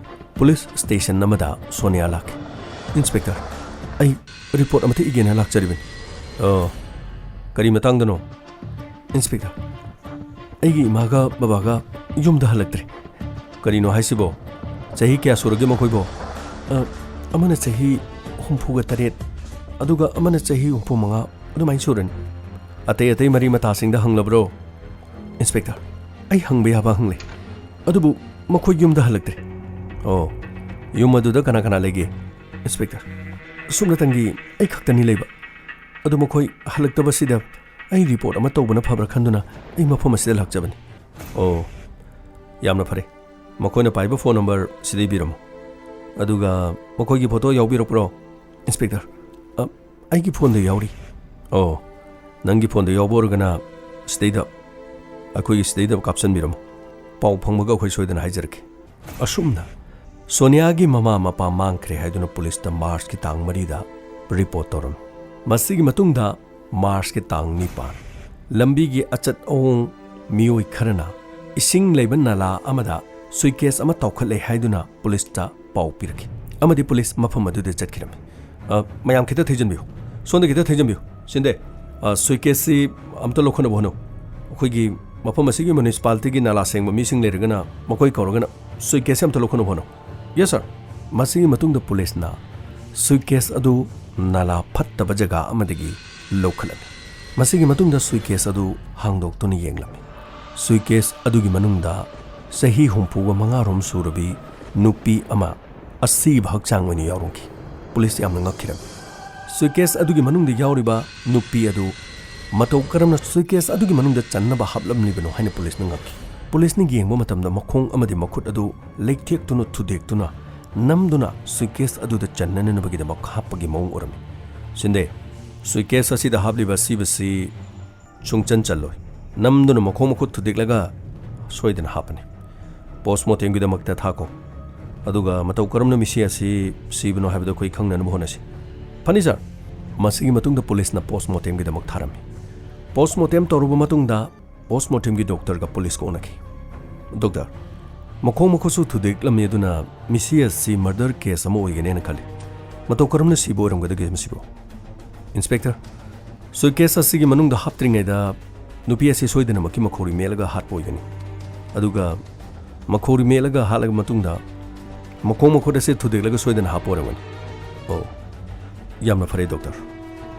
ꯄꯨꯂꯤꯁ ꯁ꯭ꯇꯦꯁꯟ ꯑꯃꯗ ꯁꯣꯅꯤꯌꯥ ꯂꯥꯛꯈꯤ꯫ "ꯏꯟꯁꯄꯦꯛꯇꯔ, ꯑꯩ ꯔꯤꯄꯣꯔꯠ ꯑꯃꯇ ꯏꯒꯦꯅ ꯂꯥꯛꯆꯔꯤꯕꯅꯤ꯫" "ꯑꯣ, ꯀꯔꯤ ꯃꯇꯥꯡꯗꯅꯣ?" "ꯏꯟꯁꯄꯦꯛꯇꯔ, ꯑꯩꯒꯤ ꯏꯃꯥꯒ ꯕꯕꯥꯒ ꯌꯨꯝꯗ ꯍꯜꯂꯛꯇ꯭ꯔꯦ꯫" "ꯀꯔꯤꯅꯣ ꯍꯥꯏꯁꯤꯕꯣ? ꯆꯍꯤ ꯀꯌꯥ ꯁꯨꯔꯒꯦ ꯃꯈꯣꯏꯕꯣ?" "ꯑ, ꯑꯃꯅ ꯆꯍꯤ ꯍꯨꯝꯐꯨꯒ ꯇꯔꯦꯠ, ꯑꯗꯨꯒ ꯑꯃꯅ ꯆꯍꯤ ꯍꯨꯝꯐꯨ ꯃꯉꯥ ꯑꯗꯨꯃꯥꯏꯅ ꯁꯨꯔꯅꯤ꯫" "ꯑꯇꯩ ꯑꯇꯩ ꯃꯔꯤ ꯃꯇꯥꯁꯤꯡꯗ ꯍꯪꯂꯕ꯭ꯔꯣ?" "ꯏꯟꯁꯄꯦꯛꯇꯔ, ꯑꯩ ꯍꯪꯕ ꯌꯥꯕ ꯍꯪꯂꯦ, ꯑꯗꯨꯕꯨ ꯃꯈꯣꯏ ꯌꯨꯝꯗ ꯍꯜꯂꯛꯇ꯭ꯔꯦ꯫" "ꯑꯣ, ꯌꯨꯝ ꯑꯗꯨꯗ ꯀꯅꯥ ꯀꯅꯥ ꯂꯩꯒꯦ?" "ꯏꯟꯁꯄꯦꯛꯇꯔ, ꯁꯨꯞꯅꯇꯪꯒꯤ ꯑꯩ ꯈꯛꯇꯅꯤ ꯂꯩꯕ꯫ ꯑꯗꯨ ꯃꯈꯣꯏ ꯍꯜꯂꯛꯇꯕꯁꯤꯗ ꯑꯩ ꯔꯤꯄꯣꯔꯠ ꯑꯃ ꯇꯧꯕꯅ ꯐꯕ꯭ꯔꯥ ꯈꯟꯗꯨꯅ ꯑꯩ ꯃꯐꯝ ꯑꯁꯤꯗ ꯂꯥꯛꯆꯕꯅꯤ꯫" "ꯑꯣ, ꯌꯥꯝꯅ ꯐꯔꯦ꯫ ꯃꯈꯣꯏꯅ ꯄꯥꯏꯕ ꯐꯣꯟ ꯅꯝꯕꯔ ꯁꯤꯗ ꯏꯕꯤꯔꯝꯃꯨ꯫ ꯑꯗꯨꯒ ꯃꯈꯣꯏꯒꯤ ꯐꯣꯇꯣ ꯌꯥꯎꯕꯤꯔꯛꯄ꯭ꯔꯣ?" "ꯏꯟꯁꯄꯦꯛꯇꯔ, ꯑ, ꯑꯩꯒꯤ ꯐꯣꯟꯗ ꯌꯥꯎꯔꯤ꯫" "ꯑꯣ, ꯅꯪꯒꯤ ꯐꯣꯟꯗ ꯌꯥꯎꯕ ꯑꯣꯏꯔꯒꯅ ꯁꯤꯗꯩꯗ, ꯑꯩꯈꯣꯏꯒꯤ ꯁꯤꯗꯩꯗ ꯀꯥꯞꯁꯟꯕꯤꯔꯝꯃꯨ꯫ ꯄꯥꯎ ꯐꯪꯕꯒ ꯑꯩꯈꯣꯏ ꯁꯣꯏꯗꯅ ꯍꯥꯏꯖꯔꯛꯀꯦ꯫" ꯑꯁꯨꯝꯅ ꯁꯣꯅꯤꯌꯥꯒꯤ ꯃꯃꯥ ꯃꯄꯥ ꯃꯥꯡꯈ꯭ꯔꯦ ꯍꯥꯏꯗꯨꯅ ꯄꯨꯂꯤꯁꯇ ꯃꯥꯔꯆꯀꯤ ꯇꯥꯡ ꯃꯔꯤꯗ ꯔꯤꯄꯣꯔꯠ ꯇꯧꯔꯝꯃꯤ꯫ ꯃꯁꯤꯒꯤ ꯃꯇꯨꯡꯗ ꯃꯥꯔꯆꯀꯤ ꯇꯥꯡ ꯅꯤꯄꯥꯟ, ꯂꯝꯕꯤꯒꯤ ꯑꯆꯠ ꯑꯋꯣꯡ ꯃꯤꯑꯣꯏ ꯈꯔꯅ ꯏꯁꯤꯡ ꯂꯩꯕ ꯅꯂꯥ ꯑꯃꯗ ꯁꯨꯏꯀꯦꯁ ꯑꯃ ꯇꯥꯎꯈꯠꯂꯦ ꯍꯥꯏꯗꯨꯅ ꯄꯨꯂꯤꯁꯇ ꯄꯥꯎ ꯄꯤꯔꯛꯈꯤ꯫ ꯑꯃꯗꯤ ꯄꯨꯂꯤꯁ ꯃꯐꯝ ꯑꯗꯨꯗ ꯆꯠꯈꯤꯔꯝꯃꯤ꯫ "ꯑ, ꯃꯌꯥꯝ ꯈꯤꯇ ꯊꯩꯖꯤꯟꯕꯤꯌꯨ, ꯁꯣꯝꯗ ꯈꯤꯇ ꯊꯩꯖꯤꯟꯕꯤꯌꯨ꯫ ꯁꯤꯟꯗꯦ, ꯑ, ꯁꯨꯏꯠꯀꯦꯁꯁꯤ ꯑꯝꯇ ꯂꯧꯈꯠꯅꯕ ꯍꯣꯠꯅꯧ꯫ ꯑꯩꯈꯣꯏꯒꯤ ꯃꯐꯝ ꯑꯁꯤꯒꯤ ꯃ꯭ꯌꯨꯅꯤꯁꯤꯄꯥꯂꯤꯇꯤꯒꯤ ꯅꯥꯂꯥ ꯁꯦꯡꯕ ꯃꯤꯁꯤꯡ ꯂꯩꯔꯒꯅ ꯃꯈꯣꯏ ꯀꯧꯔꯒꯅ ꯁꯨꯏꯠꯀꯦꯁꯁꯤ ꯑꯝꯇ ꯂꯧꯈꯠꯅꯕ ꯍꯣꯠꯅꯧ꯫" "Yes, sir." ꯃꯁꯤꯒꯤ ꯃꯇꯨꯡꯗ ꯄꯨꯂꯤꯁꯅ ꯁꯨꯏꯠꯀꯦꯁ ꯑꯗꯨ ꯅꯥꯂꯥ ꯐꯠꯇꯕ ꯖꯒꯥ ꯑꯃꯗꯒꯤ ꯂꯧꯈꯠꯂꯝꯃꯤ꯫ ꯃꯁꯤꯒꯤ ꯃꯇꯨꯡꯗ ꯁꯨꯏꯠꯀꯦꯁ ꯑꯗꯨ ꯍꯥꯡꯗꯣꯛꯇꯨꯅ ꯌꯦꯡꯂꯝꯃꯤ꯫ ꯁꯨꯏꯠꯀꯦꯁ ꯑꯗꯨꯒꯤ ꯃꯅꯨꯡꯗ ꯆꯍꯤ ꯍꯨꯝꯐꯨꯒ ꯃꯉꯥꯔꯣꯝ ꯁꯨꯔꯕꯤ ꯅꯨꯄꯤ ꯑꯃ ꯑꯁꯤꯕ ꯍꯛꯆꯥꯡ ꯑꯣꯏꯅ ꯌꯥꯎꯔꯝꯈꯤ꯫ ꯄꯨꯂꯤꯁ ꯌꯥꯝꯅ ꯉꯛꯈꯤꯔꯝꯃꯤ꯫ ꯁꯨꯏꯠꯀꯦꯁ ꯑꯗꯨꯒꯤ ꯃꯅꯨꯡꯗ ꯌꯥꯎꯔꯤꯕ ꯅꯨꯄꯤ ꯑꯗꯨ ꯃꯇꯧ ꯀꯔꯝꯅ ꯁꯨꯏꯠꯀꯦꯁ ꯑꯗꯨꯒꯤ ꯃꯅꯨꯡꯗ ꯆꯟꯅꯕ ꯍꯥꯞꯂꯝꯂꯤꯕꯅꯣ ꯍꯥꯏꯅ ꯄꯨꯂꯤꯁꯅ ꯉꯛꯈꯤ꯫ ꯄꯨꯂꯤꯁꯅ ꯌꯦꯡꯕ ꯃꯇꯝꯗ ꯃꯈꯣꯡ ꯑꯃꯗꯤ ꯃꯈꯨꯠ ꯑꯗꯨ ꯂꯩꯊꯦꯛꯇꯨꯅ, ꯊꯨꯗꯦꯛꯇꯨꯅ, ꯅꯝꯗꯨꯅ ꯁꯨꯏꯠꯀꯦꯁ ꯑꯗꯨꯗ ꯆꯟꯅꯅꯕꯒꯤꯗꯃꯛ ꯍꯥꯞꯄꯒꯤ ꯃꯑꯣꯡ ꯎꯔꯝꯃꯤ꯫ "ꯁꯤꯟꯗꯦ, ꯁꯨꯏꯠꯀꯦꯁ ꯑꯁꯤꯗ ꯍꯥꯞꯂꯤꯕ ꯑꯁꯤꯕꯁꯤ ꯁꯨꯡꯆꯟ ꯆꯜꯂꯣꯏ꯫ ꯅꯝꯗꯨꯅ ꯃꯈꯣꯡ ꯃꯈꯨꯠ ꯊꯨꯗꯦꯛꯂꯒ ꯁꯣꯏꯗꯅ ꯍꯥꯞꯄꯅꯤ꯫ ꯄꯣꯁꯃꯣꯔꯇꯦꯝꯒꯤꯗꯃꯛꯇ ꯊꯥꯈꯣ꯫ ꯑꯗꯨꯒ ꯃꯇꯧ ꯀꯔꯝꯅ ꯃꯤꯁꯤ ꯑꯁꯤ ꯁꯤꯕꯅꯣ ꯍꯥꯏꯕꯗꯨ ꯑꯩꯈꯣꯏ ꯈꯪꯅꯅꯕ ꯍꯣꯠꯅꯁꯤ꯫" "ꯐꯅꯤ, ꯁꯥꯔ꯫" ꯃꯁꯤꯒꯤ ꯃꯇꯨꯡꯗ ꯄꯨꯂꯤꯁꯅ ꯄꯣꯁꯃꯣꯔꯇꯦꯝꯒꯤꯗꯃꯛ ꯊꯥꯔꯝꯃꯤ꯫ ꯄꯣꯁꯃꯣꯔꯇꯦꯝ ꯇꯧꯔꯕ ꯃꯇꯨꯡꯗ ꯄꯣꯁꯃꯣꯔꯇꯦꯝꯒꯤ ꯗꯣꯛꯇꯔꯒ ꯄꯨꯂꯤꯁꯀ ꯎꯅꯈꯤ꯫ "ꯗꯣꯛꯇꯔ, ꯃꯈꯣꯡ ꯃꯈꯨꯠꯁꯨ ꯊꯨꯗꯦꯛꯂꯝꯃꯤ, ꯑꯗꯨꯅ ꯃꯤꯁꯤ ꯑꯁꯤ ꯃꯔꯗꯔ ꯀꯦꯁ ꯑꯃ ꯑꯣꯏꯒꯅꯦꯅ ꯈꯜꯂꯤ꯫ ꯃꯇꯧ ꯀꯔꯝꯅ ꯁꯤꯕ ꯑꯣꯏꯔꯝꯒꯗꯒꯦ ꯃꯁꯤꯕꯨ?" "ꯏꯟꯁꯄꯦꯛꯇꯔ, ꯁꯨꯏꯠꯀꯦꯁ ꯑꯁꯤꯒꯤ ꯃꯅꯨꯡꯗ ꯍꯥꯞꯇ꯭ꯔꯤꯉꯩꯗ ꯅꯨꯄꯤ ꯑꯁꯤ ꯁꯣꯏꯗꯅꯃꯛꯀꯤ ꯃꯈꯧꯔꯤ ꯃꯦꯠꯂꯒ ꯍꯥꯠꯄ ꯑꯣꯏꯒꯅꯤ꯫ ꯑꯗꯨꯒ ꯃꯈꯧꯔꯤ ꯃꯦꯠꯂꯒ ꯍꯥꯠꯂꯕ ꯃꯇꯨꯡꯗ ꯃꯈꯣꯡ ꯃꯈꯨꯠ ꯑꯁꯤ ꯊꯨꯗꯦꯛꯂꯒ ꯁꯣꯏꯗꯅ ꯍꯥꯞꯄ ꯑꯣꯏꯔꯝꯒꯅꯤ꯫" "ꯑꯣ, ꯌꯥꯝꯅ ꯐꯔꯦ, ꯗꯣꯛꯇꯔ꯫"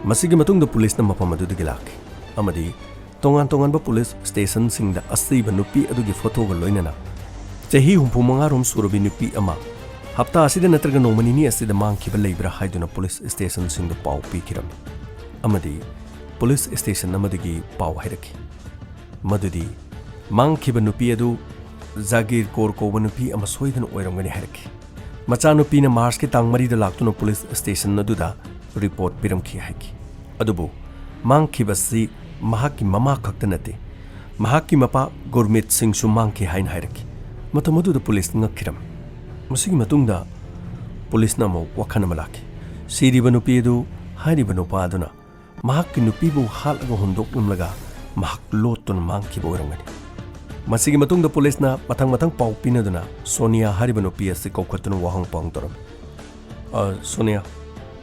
ꯃꯁꯤꯒꯤ ꯃꯇꯨꯡꯗ ꯄꯨꯂꯤꯁꯅ ꯃꯐꯝ ꯑꯗꯨꯗꯒꯤ ꯂꯥꯛꯈꯤ ꯑꯃꯗꯤ ꯇꯣꯉꯥꯟ ꯇꯣꯉꯥꯟꯕ ꯄꯨꯂꯤꯁ ꯁ꯭ꯇꯦꯁꯟꯁꯤꯡꯗ ꯑꯁꯤꯕ ꯅꯨꯄꯤ ꯑꯗꯨꯒꯤ ꯐꯣꯇꯣꯒ ꯂꯣꯏꯅꯅ ꯆꯍꯤ ꯍꯨꯝꯐꯨ ꯃꯉꯥꯔꯣꯝ ꯁꯨꯔꯕꯤ ꯅꯨꯄꯤ ꯑꯃ ꯍꯞꯇꯥ ꯑꯁꯤꯗ ꯅꯠꯇ꯭ꯔꯒ ꯅꯣꯡꯃ ꯅꯤꯅꯤ ꯑꯁꯤꯗ ꯃꯥꯡꯈꯤꯕ ꯂꯩꯕ꯭ꯔꯥ ꯍꯥꯏꯗꯨꯅ ꯄꯨꯂꯤꯁ ꯁ꯭ꯇꯦꯁꯟꯁꯤꯡꯗ ꯄꯥꯎ ꯄꯤꯈꯤꯔꯝꯃꯤ꯫ ꯑꯃꯗꯤ ꯄꯨꯂꯤꯁ ꯁ꯭ꯇꯦꯁꯟ ꯑꯃꯗꯒꯤ ꯄꯥꯎ ꯍꯥꯏꯔꯛꯈꯤ ꯃꯗꯨꯗꯤ ꯃꯥꯡꯈꯤꯕ ꯅꯨꯄꯤ ꯑꯗꯨ ꯖꯥꯒꯤꯔ ꯀꯣꯔ ꯀꯧꯕ ꯅꯨꯄꯤ ꯑꯃ ꯁꯣꯏꯗꯅ ꯑꯣꯏꯔꯝꯒꯅꯤ ꯍꯥꯏꯔꯛꯈꯤ꯫ ꯃꯆꯥꯅꯨꯄꯤꯅ ꯃꯥꯔꯆꯀꯤ ꯇꯥꯡ ꯃꯔꯤꯗ ꯂꯥꯛꯇꯨꯅ ꯄꯨꯂꯤꯁ ꯁ꯭ꯇꯦꯁꯟ ꯑꯗꯨꯗ ꯔꯤꯄꯣꯔꯠ ꯄꯤꯔꯝꯈꯤ ꯍꯥꯏꯈꯤ꯫ ꯑꯗꯨꯕꯨ ꯃꯥꯡꯈꯤꯕꯁꯤ ꯃꯍꯥꯛꯀꯤ ꯃꯃꯥ ꯈꯛꯇ ꯅꯠꯇꯦ, ꯃꯍꯥꯛꯀꯤ ꯃꯄꯥ ꯒꯨꯔꯃꯤꯠ ꯁꯤꯡꯁꯨ ꯃꯥꯡꯈꯤ ꯍꯥꯏꯅ ꯍꯥꯏꯔꯛꯈꯤ꯫ ꯃꯇꯝ ꯑꯗꯨꯗ ꯄꯨꯂꯤꯁ ꯉꯛꯈꯤꯔꯝꯃꯤ꯫ ꯃꯁꯤꯒꯤ ꯃꯇꯨꯡꯗ ꯄꯨꯂꯤꯁꯅ ꯑꯃꯨꯛ ꯋꯥꯈꯜ ꯑꯃ ꯂꯥꯛꯈꯤ꯫ ꯁꯤꯔꯤꯕ ꯅꯨꯄꯤ ꯑꯗꯨ ꯍꯥꯏꯔꯤꯕ ꯅꯨꯄꯥ ꯑꯗꯨꯅ ꯃꯍꯥꯛꯀꯤ ꯅꯨꯄꯤꯕꯨ ꯍꯥꯠꯂꯒ ꯍꯨꯟꯗꯣꯛꯂꯝꯂꯒ ꯃꯍꯥꯛ ꯂꯣꯠꯇꯨꯅ ꯃꯥꯡꯈꯤꯕ ꯑꯣꯏꯔꯝꯒꯅꯤ꯫ ꯃꯁꯤꯒꯤ ꯃꯇꯨꯡꯗ ꯄꯨꯂꯤꯁꯅ ꯃꯊꯪ ꯃꯊꯪ ꯄꯥꯎ ꯄꯤꯅꯗꯨꯅ ꯁꯣꯅꯤꯌꯥ ꯍꯥꯏꯔꯤꯕ ꯅꯨꯄꯤ ꯑꯁꯤ ꯀꯧꯈꯠꯇꯨꯅ ꯋꯥꯍꯪ ꯄꯥꯎꯍꯪ ꯇꯧꯔꯝꯃꯤ꯫ ꯑ, ꯁꯣꯅꯤꯌꯥ,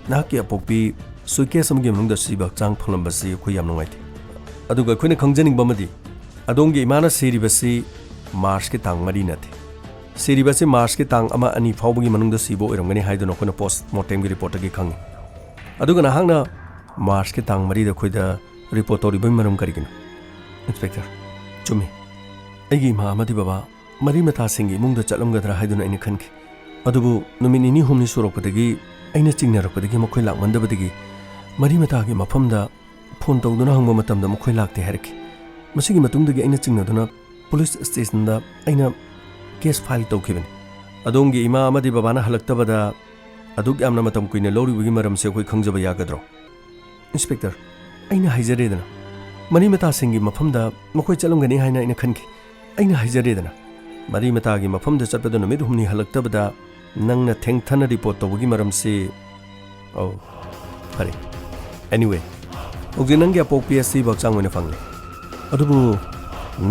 ꯅꯍꯥꯛꯀꯤ ꯑꯄꯣꯛꯄꯤ suitcase ꯑꯃꯒꯤ ꯃꯅꯨꯡꯗ ꯁꯤꯕ ꯍꯛꯆꯥꯡ ꯐꯪꯂꯝꯕꯁꯤ ꯑꯩꯈꯣꯏ ꯌꯥꯝ ꯅꯨꯡꯉꯥꯏꯇꯦ꯫ ꯑꯗꯨꯒ ꯑꯩꯈꯣꯏꯅ ꯈꯪꯖꯅꯤꯡꯕ ꯑꯃꯗꯤ, ꯑꯗꯣꯝꯒꯤ ꯏꯃꯥꯅ ꯁꯤꯔꯤꯕꯁꯤ ꯃꯥꯔꯆꯀꯤ ꯇꯥꯡ ꯃꯔꯤ ꯅꯠꯇꯦ꯫ ꯁꯤꯔꯤꯕꯁꯤ ꯃꯥꯔꯆꯀꯤ ꯇꯥꯡ ꯑꯃ, ꯑꯅꯤ ꯐꯥꯎꯕꯒꯤ ꯃꯅꯨꯡꯗ ꯁꯤꯕ ꯑꯣꯏꯔꯝꯒꯅꯤ ꯍꯥꯏꯗꯨꯅ ꯑꯩꯈꯣꯏꯅ post mortemꯒꯤ reportꯇꯒꯤ ꯈꯪꯉꯤ꯫ ꯑꯗꯨꯒ ꯅꯍꯥꯛꯅ ꯃꯥꯔꯆꯀꯤ ꯇꯥꯡ ꯃꯔꯤꯗ ꯑꯩꯈꯣꯏꯗ report ꯇꯧꯔꯤꯕꯒꯤ ꯃꯔꯝ ꯀꯔꯤꯒꯤꯅꯣ? Inspector, ꯆꯨꯝꯃꯤ꯫ ꯑꯩꯒꯤ ꯏꯃꯥ ꯑꯃꯗꯤ ꯕꯕꯥ ꯃꯔꯤ ꯃꯇꯥꯁꯤꯡꯒꯤ ꯏꯃꯨꯡꯗ ꯆꯠꯂꯝꯒꯗ꯭ꯔꯥ ꯍꯥꯏꯗꯨꯅ ꯑꯩꯅ ꯈꯟꯈꯤ꯫ ꯑꯗꯨꯕꯨ ꯅꯨꯃꯤꯠ ꯅꯤꯅꯤ ꯍꯨꯝꯅꯤ ꯁꯨꯔꯛꯄꯗꯒꯤ ꯑꯩꯅ ꯆꯤꯡꯅꯔꯛꯄꯗꯒꯤ ꯃꯈꯣꯏ ꯂꯥꯛꯃꯟꯗꯕꯗꯒꯤ ꯃꯔꯤ ꯃꯇꯥꯒꯤ ꯃꯐꯝꯗ phone ꯇꯧꯗꯨꯅ ꯍꯪꯕ ꯃꯇꯝꯗ ꯃꯈꯣꯏ ꯂꯥꯛꯇꯦ ꯍꯥꯏꯔꯛꯈꯤ꯫ ꯃꯁꯤꯒꯤ ꯃꯇꯨꯡꯗꯒꯤ ꯑꯩꯅ ꯆꯤꯡꯅꯗꯨꯅ police stationꯗ ꯑꯩꯅ case file ꯇꯧꯈꯤꯕꯅꯤ꯫ ꯑꯗꯣꯝꯒꯤ ꯏꯃꯥ ꯑꯃꯗꯤ ꯕꯕꯥꯅ ꯍꯜꯂꯛꯇꯕꯗ ꯑꯗꯨꯛ ꯌꯥꯝꯅ ꯃꯇꯝ ꯀꯨꯏꯅ ꯂꯧꯔꯤꯕꯒꯤ ꯃꯔꯝꯁꯦ ꯑꯩꯈꯣꯏ ꯈꯪꯖꯕ ꯌꯥꯒꯗ꯭ꯔꯣ? Inspector, ꯑꯩꯅ ꯍꯥꯏꯖꯔꯦꯗꯅ, ꯃꯔꯤ ꯃꯇꯥꯁꯤꯡꯒꯤ ꯃꯐꯝꯗ ꯃꯈꯣꯏ ꯆꯠꯂꯝꯒꯅꯤ ꯍꯥꯏꯅ ꯑꯩꯅ ꯈꯟꯈꯤ꯫ ꯑꯩꯅ ꯍꯥꯏꯖꯔꯦꯗꯅ, ꯃꯔꯤ ꯃꯇꯥꯒꯤ ꯃꯐꯝꯗ ꯆꯠꯄꯗ ꯅꯨꯃꯤꯠ ꯍꯨꯝꯅꯤ ꯍꯜꯂꯛꯇꯕꯗ ꯅꯪꯅ ꯊꯦꯡꯊꯅ report ꯇꯧꯕꯒꯤ ꯃꯔꯝꯁꯤ, ꯑꯧ, ꯐꯔꯦ꯫ Anyway, ꯍꯧꯖꯤꯛ ꯅꯪꯒꯤ ꯑꯄꯣꯛꯄꯤ ꯑꯁꯤ ꯍꯛꯆꯥꯡ ꯑꯣꯏꯅ ꯐꯪꯂꯦ꯫ ꯑꯗꯨꯕꯨ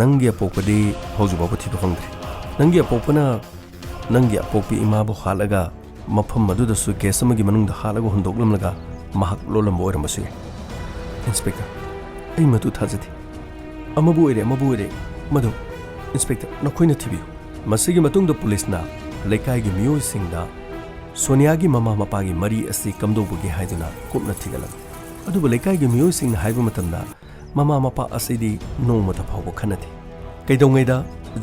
ꯅꯪꯒꯤ ꯑꯄꯣꯛꯄꯗꯤ ꯍꯧꯖꯤꯛ ꯐꯥꯎꯕ ꯊꯤꯕ ꯐꯪꯗ꯭ꯔꯤ꯫ ꯅꯪꯒꯤ ꯑꯄꯣꯛꯄꯅ ꯅꯪꯒꯤ ꯑꯄꯣꯛꯄꯤ ꯏꯃꯥꯕꯨ ꯍꯥꯠꯂꯒ ꯃꯐꯝ ꯑꯗꯨꯗ suitcase ꯑꯃꯒꯤ ꯃꯅꯨꯡꯗ ꯍꯥꯠꯂꯒ ꯍꯨꯟꯗꯣꯛꯂꯝꯂꯒ ꯃꯍꯥꯛ ꯂꯣꯜꯂꯝꯕ ꯑꯣꯏꯔꯝꯕꯁꯨ ꯌꯥꯏ꯫ Inspector, ꯑꯩ ꯃꯗꯨ ꯊꯥꯖꯗꯦ꯫ ꯑꯃꯕꯨ ꯑꯣꯏꯔꯦ, ꯑꯃꯕꯨ ꯑꯣꯏꯔꯦ, ꯃꯗꯨ, Inspector, ꯅꯈꯣꯏꯅ ꯊꯤꯕꯤꯌꯨ꯫ ꯃꯁꯤꯒꯤ ꯃꯇꯨꯡꯗ policeꯅ ꯂꯩꯀꯥꯏꯒꯤ ꯃꯤꯑꯣꯏꯁꯤꯡꯗ ꯁꯣꯅꯤꯌꯥꯒꯤ ꯃꯃꯥ ꯃꯄꯥꯒꯤ ꯃꯔꯤ ꯑꯁꯤ ꯀꯝꯗꯧꯕꯒꯦ ꯍꯥꯏꯗꯨꯅ ꯀꯨꯞꯅ ꯊꯤꯒꯠꯂꯝꯃꯤ꯫ ꯑꯗꯨꯕꯨ ꯂꯩꯀꯥꯏꯒꯤ ꯃꯤꯑꯣꯏꯁꯤꯡꯅ ꯍꯥꯏꯕ ꯃꯇꯝꯗ ꯃꯃꯥ ꯃꯄꯥ ꯑꯁꯤꯗꯤ ꯅꯣꯡꯃꯇ ꯐꯥꯎꯕ ꯈꯠꯅꯗꯦ꯫ ꯀꯩꯗꯧꯉꯩꯗ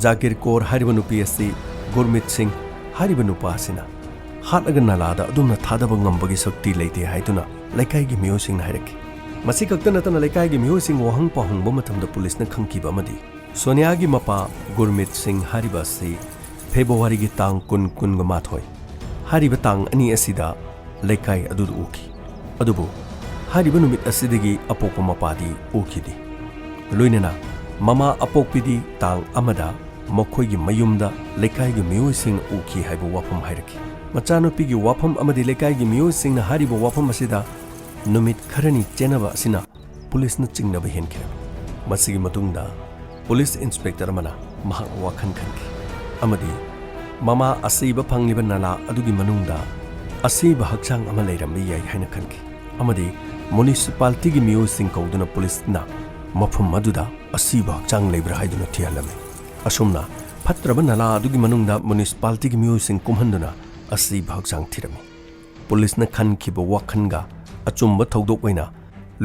ꯖꯥꯀꯤꯔ ꯀꯣꯔ ꯍꯥꯏꯔꯤꯕ ꯅꯨꯄꯤ ꯑꯁꯤ ꯒꯨꯔꯃꯤꯠ ꯁꯤꯡ ꯍꯥꯏꯔꯤꯕ ꯅꯨꯄꯥ ꯑꯁꯤꯅ ꯍꯥꯠꯂꯒ ꯅꯂꯥꯗ ꯑꯗꯨꯝꯅ ꯊꯥꯗꯕ ꯉꯝꯕꯒꯤ ꯁꯛꯇꯤ ꯂꯩꯇꯦ ꯍꯥꯏꯗꯨꯅ ꯂꯩꯀꯥꯏꯒꯤ ꯃꯤꯑꯣꯏꯁꯤꯡꯅ ꯍꯥꯏꯔꯛꯈꯤ꯫ ꯃꯁꯤ ꯈꯛꯇ ꯅꯠꯇꯅ ꯂꯩꯀꯥꯏꯒꯤ ꯃꯤꯑꯣꯏꯁꯤꯡ ꯋꯥꯍꯪ ꯄꯥꯎꯍꯪꯕ ꯃꯇꯝꯗ policeꯅ ꯈꯪꯈꯤꯕ ꯑꯃꯗꯤ ꯁꯣꯅꯤꯌꯥꯒꯤ ꯃꯄꯥ ꯒꯨꯔꯃꯤꯠ ꯁꯤꯡ ꯍꯥꯏꯔꯤꯕ ꯑꯁꯤ ꯐꯦꯕ꯭ꯔꯨꯋꯥꯔꯤꯒꯤ ꯇꯥꯡ ꯀꯨꯟ, ꯀꯨꯟꯒ ꯃꯥꯊꯣꯏ ꯍꯥꯏꯔꯤꯕ ꯇꯥꯡ ꯑꯅꯤ ꯑꯁꯤꯗ ꯂꯩꯀꯥꯏ ꯑꯗꯨꯗ ꯎꯈꯤ꯫ ꯑꯗꯨꯕꯨ ꯍꯥꯏꯔꯤꯕ ꯅꯨꯃꯤꯠ ꯑꯁꯤꯗꯒꯤ ꯑꯄꯣꯛꯄ ꯃꯄꯥꯗꯤ ꯎꯈꯤꯗꯦ꯫ ꯂꯣꯏꯅꯅ ꯃꯃꯥ ꯑꯄꯣꯛꯄꯤꯗꯤ ꯇꯥꯡ ꯑꯃꯗ ꯃꯈꯣꯏꯒꯤ ꯃꯌꯨꯝꯗ ꯂꯩꯀꯥꯏꯒꯤ ꯃꯤꯑꯣꯏꯁꯤꯡꯅ ꯎꯈꯤ ꯍꯥꯏꯕ ꯋꯥꯐꯝ ꯍꯥꯏꯔꯛꯈꯤ꯫ ꯃꯆꯥꯅꯨꯄꯤꯒꯤ ꯋꯥꯐꯝ ꯑꯃꯗꯤ ꯂꯩꯀꯥꯏꯒꯤ ꯃꯤꯑꯣꯏꯁꯤꯡꯅ ꯍꯥꯏꯔꯤꯕ ꯋꯥꯐꯝ ꯑꯁꯤꯗ ꯅꯨꯃꯤꯠ ꯈꯔꯅꯤ ꯆꯦꯟꯅꯕ ꯑꯁꯤꯅ policeꯅ ꯆꯤꯡꯅꯕ ꯍꯦꯟꯈꯤꯔꯝꯃꯤ꯫ ꯃꯁꯤꯒꯤ ꯃꯇꯨꯡꯗ police inspector ꯑꯃꯅ ꯃꯍꯥꯛ ꯋꯥꯈꯜ ꯈꯟꯈꯤ ꯑꯃꯗꯤ ꯃꯃꯥ ꯑꯁꯤꯕ ꯐꯪꯂꯤꯕ ꯅꯂꯥ ꯑꯗꯨꯒꯤ ꯃꯅꯨꯡꯗ ꯑꯁꯤꯕ ꯍꯛꯆꯥꯡ ꯑꯃ ꯂꯩꯔꯝꯕ ꯌꯥꯏ ꯍꯥꯏꯅ ꯈꯟꯈꯤ, ꯑꯃꯗꯤ ꯃ꯭ꯌꯨꯅꯤꯁꯤꯄꯥꯂꯤꯇꯤꯒꯤ ꯃꯤꯑꯣꯏꯁꯤꯡ ꯀꯧꯗꯨꯅ ꯄꯨꯂꯤꯁꯅ ꯃꯐꯝ ꯑꯗꯨꯗ ꯑꯁꯤꯕ ꯍꯛꯆꯥꯡ ꯂꯩꯕ꯭ꯔꯥ ꯍꯥꯏꯗꯨꯅ ꯊꯤꯍꯜꯂꯝꯃꯤ꯫ ꯑꯁꯨꯝꯅ ꯐꯠꯇ꯭ꯔꯕ ꯅꯂꯥ ꯑꯗꯨꯒꯤ ꯃꯅꯨꯡꯗ ꯃ꯭ꯌꯨꯅꯤꯁꯤꯄꯥꯂꯤꯇꯤꯒꯤ ꯃꯤꯑꯣꯏꯁꯤꯡ ꯀꯨꯝꯍꯟꯗꯨꯅ ꯑꯁꯤꯕ ꯍꯛꯆꯥꯡ ꯊꯤꯔꯝꯃꯤ꯫ ꯄꯨꯂꯤꯁꯅ ꯈꯟꯈꯤꯕ ꯋꯥꯈꯜꯒ ꯑꯆꯨꯝꯕ ꯊꯧꯗꯣꯛ ꯑꯣꯏꯅ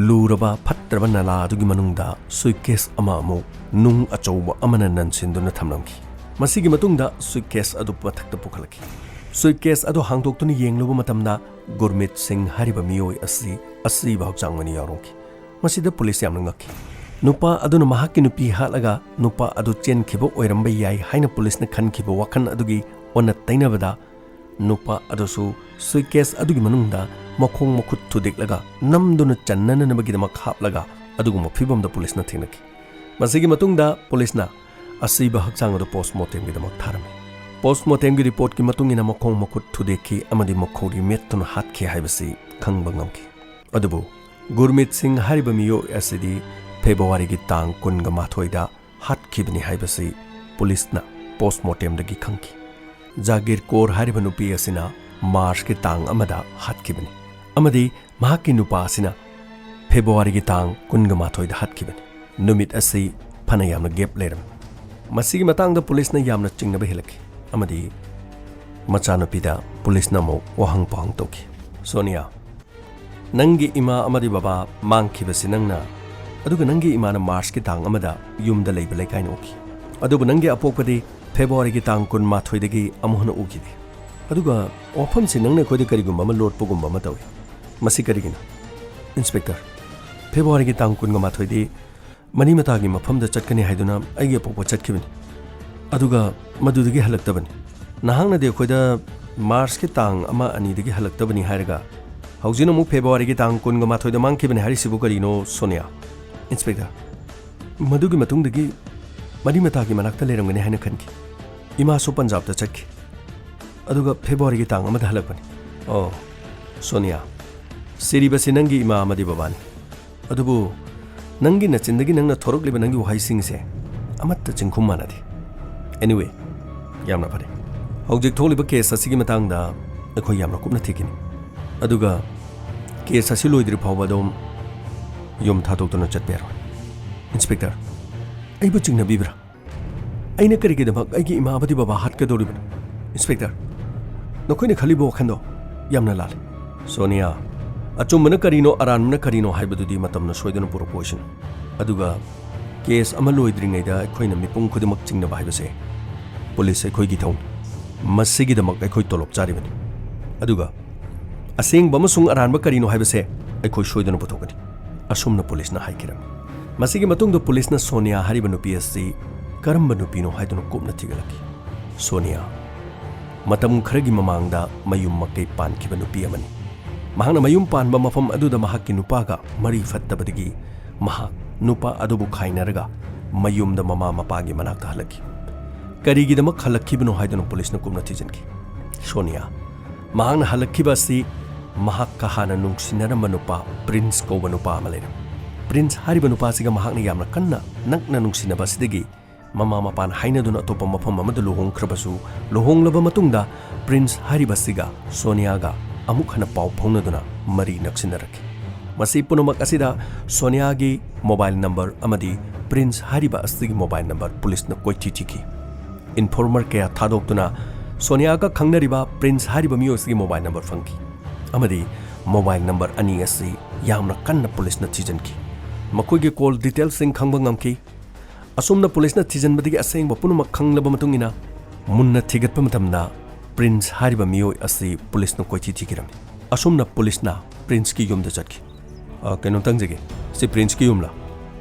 ꯂꯨꯔꯕ ꯐꯠꯇ꯭ꯔꯕ ꯅꯂꯥ ꯑꯗꯨꯒꯤ ꯃꯅꯨꯡꯗ ꯁꯨꯏꯠꯀꯦꯁ ꯑꯃ ꯑꯃꯨꯛ ꯅꯨꯡ ꯑꯆꯧꯕ ꯑꯃꯅ ꯅꯟꯁꯤꯟꯗꯨꯅ ꯊꯝꯂꯝꯈꯤ꯫ ꯃꯁꯤꯒꯤ ꯃꯇꯨꯡꯗ ꯁꯨꯏꯠꯀꯦꯁ ꯑꯗꯨ ꯃꯊꯛꯇ ꯄꯨꯈꯠꯂꯛꯈꯤ꯫ ꯁꯨꯏꯠꯀꯦꯁ ꯑꯗꯨ ꯍꯥꯡꯗꯣꯛꯇꯨꯅ ꯌꯦꯡꯂꯨꯕ ꯃꯇꯝꯗ ꯒꯨꯔꯃꯤꯠ ꯁꯤꯡ ꯍꯥꯏꯔꯤꯕ ꯃꯤꯑꯣꯏ ꯑꯁꯤ ꯑꯁꯤꯕ ꯍꯛꯆꯥꯡ ꯑꯣꯏꯅ ꯌꯥꯎꯔꯝꯈꯤ꯫ ꯃꯁꯤꯗ ꯄꯨꯂꯤꯁ ꯌꯥꯝꯅ ꯉꯛꯈꯤ꯫ ꯅꯨꯄꯥ ꯑꯗꯨꯅ ꯃꯍꯥꯛꯀꯤ ꯅꯨꯄꯤ ꯍꯥꯠꯂꯒ ꯅꯨꯄꯥ ꯑꯗꯨ ꯆꯦꯟꯈꯤꯕ ꯑꯣꯏꯔꯝꯕ ꯌꯥꯏ ꯍꯥꯏꯅ ꯄꯨꯂꯤꯁꯅ ꯈꯟꯈꯤꯕ ꯋꯥꯈꯜ ꯑꯗꯨꯒꯤ ꯑꯣꯟꯅ ꯇꯩꯅꯕꯗ, ꯅꯨꯄꯥ ꯑꯗꯨꯁꯨ ꯁꯨꯏꯠꯀꯦꯁ ꯑꯗꯨꯒꯤ ꯃꯅꯨꯡꯗ ꯃꯈꯣꯡ ꯃꯈꯨꯠ ꯊꯨꯗꯦꯛꯂꯒ ꯅꯝꯗꯨꯅ ꯆꯟꯅꯅꯅꯕꯒꯤꯗꯃꯛ ꯍꯥꯞꯂꯒ ꯑꯗꯨꯒꯨꯝꯕ ꯐꯤꯚꯝꯗ ꯄꯨꯂꯤꯁꯅ ꯊꯦꯡꯅꯈꯤ꯫ ꯃꯁꯤꯒꯤ ꯃꯇꯨꯡꯗ ꯄꯨꯂꯤꯁꯅ ꯑꯁꯤꯕ ꯍꯛꯆꯥꯡ ꯑꯗꯨ ꯄꯣꯁ꯭ꯠꯃꯣꯔꯇꯦꯝꯒꯤꯗꯃꯛ ꯊꯥꯔꯝꯃꯤ꯫ ꯄꯣꯁ꯭ꯠꯃꯣꯔꯇꯦꯝꯒꯤ ꯔꯤꯄꯣꯔꯠꯀꯤ ꯃꯇꯨꯡ ꯏꯟꯅ ꯃꯈꯣꯡ ꯃꯈꯨꯠ ꯊꯨꯗꯦꯛꯈꯤ ꯑꯃꯗꯤ ꯃꯈꯧꯔꯤ ꯃꯦꯠꯇꯨꯅ ꯍꯥꯠꯈꯤ ꯍꯥꯏꯕꯁꯤ ꯈꯪꯕ ꯉꯝꯈꯤ꯫ ꯑꯗꯨꯕꯨ ꯒꯨꯔꯃꯤꯠ ꯁꯤꯡ ꯍꯥꯏꯔꯤꯕ ꯃꯤꯑꯣꯏ ꯑꯁꯤꯗꯤ ꯐꯦꯕ꯭ꯔꯨꯋꯥꯔꯤꯒꯤ ꯇꯥꯡ ꯀꯨꯟꯒ ꯃꯥꯊꯣꯏꯗ ꯍꯥꯠꯈꯤꯕꯅꯤ ꯍꯥꯏꯕꯁꯤ ꯄꯨꯂꯤꯁꯅ ꯄꯣꯁ꯭ꯠꯃꯣꯔꯇꯦꯝꯗꯒꯤ ꯈꯪꯈꯤ꯫ ꯖꯥꯒꯤꯔ ꯀꯣꯔ ꯍꯥꯏꯔꯤꯕ ꯅꯨꯄꯤ ꯑꯁꯤꯅ ꯃꯥꯔꯆꯀꯤ ꯇꯥꯡ ꯑꯃꯗ ꯍꯥꯠꯈꯤꯕꯅꯤ ꯑꯃꯗꯤ ꯃꯍꯥꯛꯀꯤ ꯅꯨꯄꯥ ꯑꯁꯤꯅ ꯐꯦꯕ꯭ꯔꯨꯋꯥꯔꯤꯒꯤ ꯇꯥꯡ ꯀꯨꯟꯒ ꯃꯥꯊꯣꯏꯗ ꯍꯥꯠꯈꯤꯕꯅꯤ꯫ ꯅꯨꯃꯤꯠ ꯑꯁꯤ ꯐꯅ ꯌꯥꯝꯅ ꯒꯦꯞ ꯂꯩꯔꯝꯃꯤ꯫ ꯃꯁꯤꯒꯤ ꯃꯇꯥꯡꯗ ꯄꯨꯂꯤꯁꯅ ꯌꯥꯝꯅ ꯆꯤꯡꯅꯕ ꯍꯦꯜꯂꯛꯈꯤ ꯑꯃꯗꯤ ꯃꯆꯥꯅꯨꯄꯤꯗ ꯄꯨꯂꯤꯁꯅ ꯑꯃꯨꯛ ꯋꯥꯍꯪ ꯄꯥꯎꯍꯪ ꯇꯧꯈꯤ꯫ "ꯁꯣꯅꯤꯌꯥ, ꯅꯪꯒꯤ ꯏꯃꯥ ꯑꯃꯗꯤ ꯕꯕꯥ ꯃꯥꯡꯈꯤꯕꯁꯤ ꯅꯪꯅ, ꯑꯗꯨꯒ ꯅꯪꯒꯤ ꯏꯃꯥꯅ ꯃꯥꯔꯆꯀꯤ ꯇꯥꯡ ꯑꯃꯗ ꯌꯨꯝꯗ ꯂꯩꯕ ꯂꯩꯀꯥꯏꯅ ꯎꯈꯤ, ꯑꯗꯨꯕꯨ ꯅꯪꯒꯤ ꯑꯄꯣꯛꯄꯗꯤ ꯐꯦꯕ꯭ꯔꯨꯋꯥꯔꯤꯒꯤ ꯇꯥꯡ ꯀꯨꯟꯃꯥꯊꯣꯏꯗꯒꯤ ꯑꯃꯨꯛ ꯍꯟꯅ ꯎꯈꯤꯗꯦ꯫ ꯑꯗꯨꯒ ꯋꯥꯐꯝꯁꯤ ꯅꯪꯅ ꯑꯩꯈꯣꯏꯗ ꯀꯔꯤꯒꯨꯝꯕ ꯑꯃ ꯂꯣꯠꯄꯒꯨꯝꯕ ꯑꯃ ꯇꯧꯏ꯫ ꯃꯁꯤ ꯀꯔꯤꯒꯤꯅꯣ?" "ꯏꯟꯁꯄꯦꯛꯇꯔ, ꯐꯦꯕ꯭ꯔꯨꯋꯥꯔꯤꯒꯤ ꯇꯥꯡ ꯀꯨꯟꯒ ꯃꯥꯊꯣꯏꯗꯤ ꯃꯔꯤ ꯃꯇꯥꯒꯤ ꯃꯐꯝꯗ ꯆꯠꯀꯅꯤ ꯍꯥꯏꯗꯨꯅ ꯑꯩꯒꯤ ꯑꯄꯣꯛꯄ ꯆꯠꯈꯤꯕꯅꯤ, ꯑꯗꯨꯒ ꯃꯗꯨꯗꯒꯤ ꯍꯜꯂꯛꯇꯕꯅꯤ꯫ ꯅꯍꯥꯛꯅꯗꯤ ꯑꯩꯈꯣꯏꯗ ꯃꯥꯔꯆꯀꯤ ꯇꯥꯡ ꯑꯃ ꯑꯅꯤꯗꯒꯤ ꯍꯜꯂꯛꯇꯕꯅꯤ ꯍꯥꯏꯔꯒ ꯍꯧꯖꯤꯛꯅ ꯑꯃꯨꯛ ꯐꯦꯕ꯭ꯔꯨꯋꯥꯔꯤꯒꯤ ꯇꯥꯡ ꯀꯨꯟꯒ ꯃꯥꯊꯣꯏꯗ ꯃꯥꯡꯈꯤꯕꯅꯤ ꯍꯥꯏꯔꯤꯁꯤꯕꯨ ꯀꯔꯤꯅꯣ, ꯁꯣꯅꯤꯌꯥ?" "ꯏꯟꯁꯄꯦꯛꯇꯔ, ꯃꯗꯨꯒꯤ ꯃꯇꯨꯡꯗꯒꯤ ꯃꯔꯤ ꯃꯇꯥꯒꯤ ꯃꯅꯥꯛꯇ ꯂꯩꯔꯝꯒꯅꯤ ꯍꯥꯏꯅ ꯈꯟꯈꯤ꯫ ꯏꯃꯥꯁꯨ ꯄꯟꯖꯥꯕꯇ ꯆꯠꯈꯤ, ꯑꯗꯨꯒ ꯐꯦꯕ꯭ꯔꯨꯋꯥꯔꯤꯒꯤ ꯇꯥꯡ ꯑꯃꯗ ꯍꯜꯂꯛꯄꯅꯤ꯫" "ꯑꯣ, ꯁꯣꯅꯤꯌꯥ, ꯁꯤꯔꯤꯕꯁꯤ ꯅꯪꯒꯤ ꯏꯃꯥ ꯑꯃꯗꯤ ꯕꯕꯥꯅꯤ꯫ ꯑꯗꯨꯕꯨ ꯅꯪꯒꯤ ꯅꯆꯤꯟꯗꯒꯤ ꯅꯪꯅ ꯊꯣꯔꯛꯂꯤꯕ ꯅꯪꯒꯤ ꯋꯥꯍꯩꯁꯤꯡꯁꯦ ꯑꯃꯠꯇ ꯆꯤꯡꯈꯨꯝ ꯃꯥꯟꯅꯗꯦ꯫ Anyway, ꯌꯥꯝꯅ ꯐꯔꯦ꯫ ꯍꯧꯖꯤꯛ ꯊꯣꯛꯂꯤꯕ ꯀꯦꯁ ꯑꯁꯤꯒꯤ ꯃꯇꯥꯡꯗ ꯑꯩꯈꯣꯏ ꯌꯥꯝꯅ ꯀꯨꯞꯅ ꯊꯤꯈꯤꯅꯤ꯫ ꯑꯗꯨꯒ ꯀꯦꯁ ꯑꯁꯤ ꯂꯣꯏꯗ꯭ꯔꯤ ꯐꯥꯎꯕ ꯑꯗꯨꯝ ꯌꯨꯝ ꯊꯥꯗꯣꯛꯇꯨꯅ ꯆꯠꯄ ꯌꯥꯔꯣꯏ꯫ ꯏꯟꯁꯄꯦꯛꯇꯔ, ꯑꯩꯕꯨ ꯆꯤꯡꯅꯕꯤꯕ꯭ꯔꯥ? ꯑꯩꯅ ꯀꯔꯤꯒꯤꯗꯃꯛ ꯑꯩꯒꯤ ꯏꯃꯥ ꯑꯃꯗꯤ ꯕꯕꯥ ꯍꯥꯠꯀꯗꯧꯔꯤꯕꯅꯣ? ꯏꯟꯁꯄꯦꯛꯇꯔ, ꯅꯈꯣꯏꯅ ꯈꯜꯂꯤꯕ ꯋꯥꯈꯜꯗꯣ ꯌꯥꯝꯅ ꯂꯥꯜꯂꯤ꯫ ꯁꯣꯅꯤꯌꯥ, ꯑꯆꯨꯝꯕꯅ ꯀꯔꯤꯅꯣ, ꯑꯔꯥꯟꯕꯅ ꯀꯔꯤꯅꯣ ꯍꯥꯏꯕꯗꯨꯗꯤ ꯃꯇꯝꯅ ꯁꯣꯏꯗꯅ ꯄꯨꯔꯛꯄ ꯑꯣꯏꯁꯅꯨ꯫ ꯑꯗꯨꯒ ꯀꯦꯁ ꯑꯃ ꯂꯣꯏꯗ꯭ꯔꯤꯉꯩꯗ ꯑꯩꯈꯣꯏꯅ ꯃꯤꯄꯨꯝ ꯈꯨꯗꯤꯡꯃꯛ ꯆꯤꯡꯅꯕ ꯍꯥꯏꯕꯁꯦ ꯄꯨꯂꯤꯁ ꯑꯩꯈꯣꯏꯒꯤ ꯊꯧꯅꯤ꯫ ꯃꯁꯤꯒꯤꯗꯃꯛ ꯑꯩꯈꯣꯏ ꯇꯣꯂꯣꯞ ꯆꯥꯔꯤꯕꯅꯤ꯫ ꯑꯗꯨꯒ ꯑꯁꯦꯡꯕ ꯑꯃꯁꯨꯡ ꯑꯔꯥꯟꯕ ꯀꯔꯤꯅꯣ ꯍꯥꯏꯕꯁꯦ ꯑꯩꯈꯣꯏ ꯁꯣꯏꯗꯅ ꯄꯨꯊꯣꯛꯀꯅꯤ꯫ ꯑꯁꯨꯝꯅ ꯄꯨꯂꯤꯁꯅ ꯍꯥꯏꯈꯤꯔꯝꯃꯤ꯫ ꯃꯁꯤꯒꯤ ꯃꯇꯨꯡꯗ ꯄꯨꯂꯤꯁꯅ ꯁꯣꯅꯤꯌꯥ ꯍꯥꯏꯔꯤꯕ ꯅꯨꯄꯤ ꯑꯁꯤ ꯀꯔꯝꯕ ꯅꯨꯄꯤꯅꯣ ꯍꯥꯏꯗꯨꯅ ꯀꯨꯞꯅ ꯊꯤꯒꯠꯂꯛꯈꯤ꯫ ꯁꯣꯅꯤꯌꯥ ꯃꯇꯝ ꯈꯔꯒꯤ ꯃꯃꯥꯡꯗ ꯃꯌꯨꯝ ꯃꯀꯩ ꯄꯥꯟꯈꯤꯕ ꯅꯨꯄꯤ ꯑꯃꯅꯤ꯫ ꯃꯍꯥꯛꯅ ꯃꯌꯨꯝ ꯄꯥꯟꯕ ꯃꯐꯝ ꯑꯗꯨꯗ ꯃꯍꯥꯛꯀꯤ ꯅꯨꯄꯥꯒ ꯃꯔꯤ ꯐꯠꯇꯕꯗꯒꯤ ꯃꯍꯥꯛ ꯅꯨꯄꯥ ꯑꯗꯨꯕꯨ ꯈꯥꯏꯅꯔꯒ ꯃꯌꯨꯝꯗ ꯃꯃꯥ ꯃꯄꯥꯒꯤ ꯃꯅꯥꯛꯇ ꯍꯜꯂꯛꯈꯤ꯫ ꯀꯔꯤꯒꯤꯗꯃꯛ ꯍꯜꯂꯛꯈꯤꯕꯅꯣ ꯍꯥꯏꯗꯨꯅ ꯄꯨꯂꯤꯁꯅ ꯀꯨꯞꯅ ꯊꯤꯖꯤꯟꯈꯤ꯫ ꯁꯣꯅꯤꯌꯥ ꯃꯍꯥꯛꯅ ꯍꯜꯂꯛꯈꯤꯕ ꯑꯁꯤ ꯃꯍꯥꯛꯀ ꯍꯥꯟꯅ ꯅꯨꯡꯁꯤꯅꯔꯝꯕ ꯅꯨꯄꯥ ꯄ꯭ꯔꯤꯟꯁ ꯀꯧꯕ ꯅꯨꯄꯥ ꯑꯃ ꯂꯩꯔꯝꯃꯤ꯫ ꯄ꯭ꯔꯤꯟꯁ ꯍꯥꯏꯔꯤꯕ ꯅꯨꯄꯥꯁꯤꯒ ꯃꯍꯥꯛꯅ ꯌꯥꯝꯅ ꯀꯟꯅ ꯅꯛꯅ ꯅꯨꯡꯁꯤꯅꯕ ꯑꯁꯤꯗꯒꯤ ꯃꯃꯥ ꯃꯄꯥꯅ ꯍꯥꯏꯅꯗꯨꯅ ꯑꯇꯣꯞꯄ ꯃꯐꯝ ꯑꯃꯗ ꯂꯨꯍꯣꯡꯈ꯭ꯔꯕꯁꯨ, ꯂꯨꯍꯣꯡꯂꯕ ꯃꯇꯨꯡꯗ ꯄ꯭ꯔꯤꯟꯁ ꯍꯥꯏꯔꯤꯕꯁꯤꯒ ꯁꯣꯅꯤꯌꯥꯒ ꯑꯃꯨꯛ ꯍꯟꯅ ꯄꯥꯎ ꯐꯥꯎꯅꯗꯨꯅ ꯃꯔꯤ ꯅꯛꯁꯤꯟꯅꯔꯛꯈꯤ꯫ ꯃꯁꯤ ꯄꯨꯝꯅꯃꯛ ꯑꯁꯤꯗ ꯁꯣꯅꯤꯌꯥꯒꯤ ꯃꯣꯕꯥꯏꯜ ꯅꯝꯕꯔ ꯑꯃꯗꯤ ꯄ꯭ꯔꯤꯟꯁ ꯍꯥꯏꯔꯤꯕ ꯑꯁꯤꯒꯤ ꯃꯣꯕꯥꯏꯜ ꯅꯝꯕꯔ ꯄꯨꯂꯤꯁꯅ ꯀꯣꯏꯊꯤ ꯊꯤꯈꯤ꯫ ꯏꯟꯐꯣꯔꯃꯔ ꯀꯌꯥ ꯊꯥꯗꯣꯛꯇꯨꯅ ꯁꯣꯅꯤꯌꯥꯒ ꯈꯪꯅꯔꯤꯕ ꯄ꯭ꯔꯤꯟꯁ ꯍꯥꯏꯔꯤꯕ ꯃꯤꯑꯣꯏ ꯑꯁꯤꯒꯤ ꯃꯣꯕꯥꯏꯜ ꯅꯝꯕꯔ ꯐꯪꯈꯤ ꯑꯃꯗꯤ ꯃꯣꯕꯥꯏꯜ ꯅꯝꯕꯔ ꯑꯅꯤ ꯑꯁꯤ ꯌꯥꯝꯅ ꯀꯟꯅ ꯄꯨꯂꯤꯁꯅ ꯊꯤꯖꯤꯟꯈꯤ꯫ ꯃꯈꯣꯏꯒꯤ ꯀꯣꯜ ꯗꯤꯇꯦꯜꯁꯤꯡ ꯈꯪꯕ ꯉꯝꯈꯤ꯫ ꯑꯁꯨꯝꯅ ꯄꯨꯂꯤꯁꯅ ꯊꯤꯖꯤꯟꯕꯗꯒꯤ ꯑꯁꯦꯡꯕ ꯄꯨꯝꯅꯃꯛ ꯈꯪꯂꯕ ꯃꯇꯨꯡ ꯏꯟꯅ ꯃꯨꯟꯅ ꯊꯤꯒꯠꯄ ꯃꯇꯝꯗ ꯄ꯭ꯔꯤꯟꯁ ꯍꯥꯏꯔꯤꯕ ꯃꯤꯑꯣꯏ ꯑꯁꯤ ꯄꯨꯂꯤꯁꯅ ꯀꯣꯏꯊꯤ ꯊꯤꯈꯤꯔꯝꯃꯤ꯫ ꯑꯁꯨꯝꯅ ꯄꯨꯂꯤꯁꯅ ꯄ꯭ꯔꯤꯟꯁꯀꯤ ꯌꯨꯝꯗ ꯆꯠꯈꯤ꯫ "ꯑ, ꯀꯩꯅꯣꯝꯇ ꯍꯪꯖꯒꯦ, ꯁꯤ ꯄ꯭ꯔꯤꯟꯁꯀꯤ ꯌꯨꯝꯂꯥ?"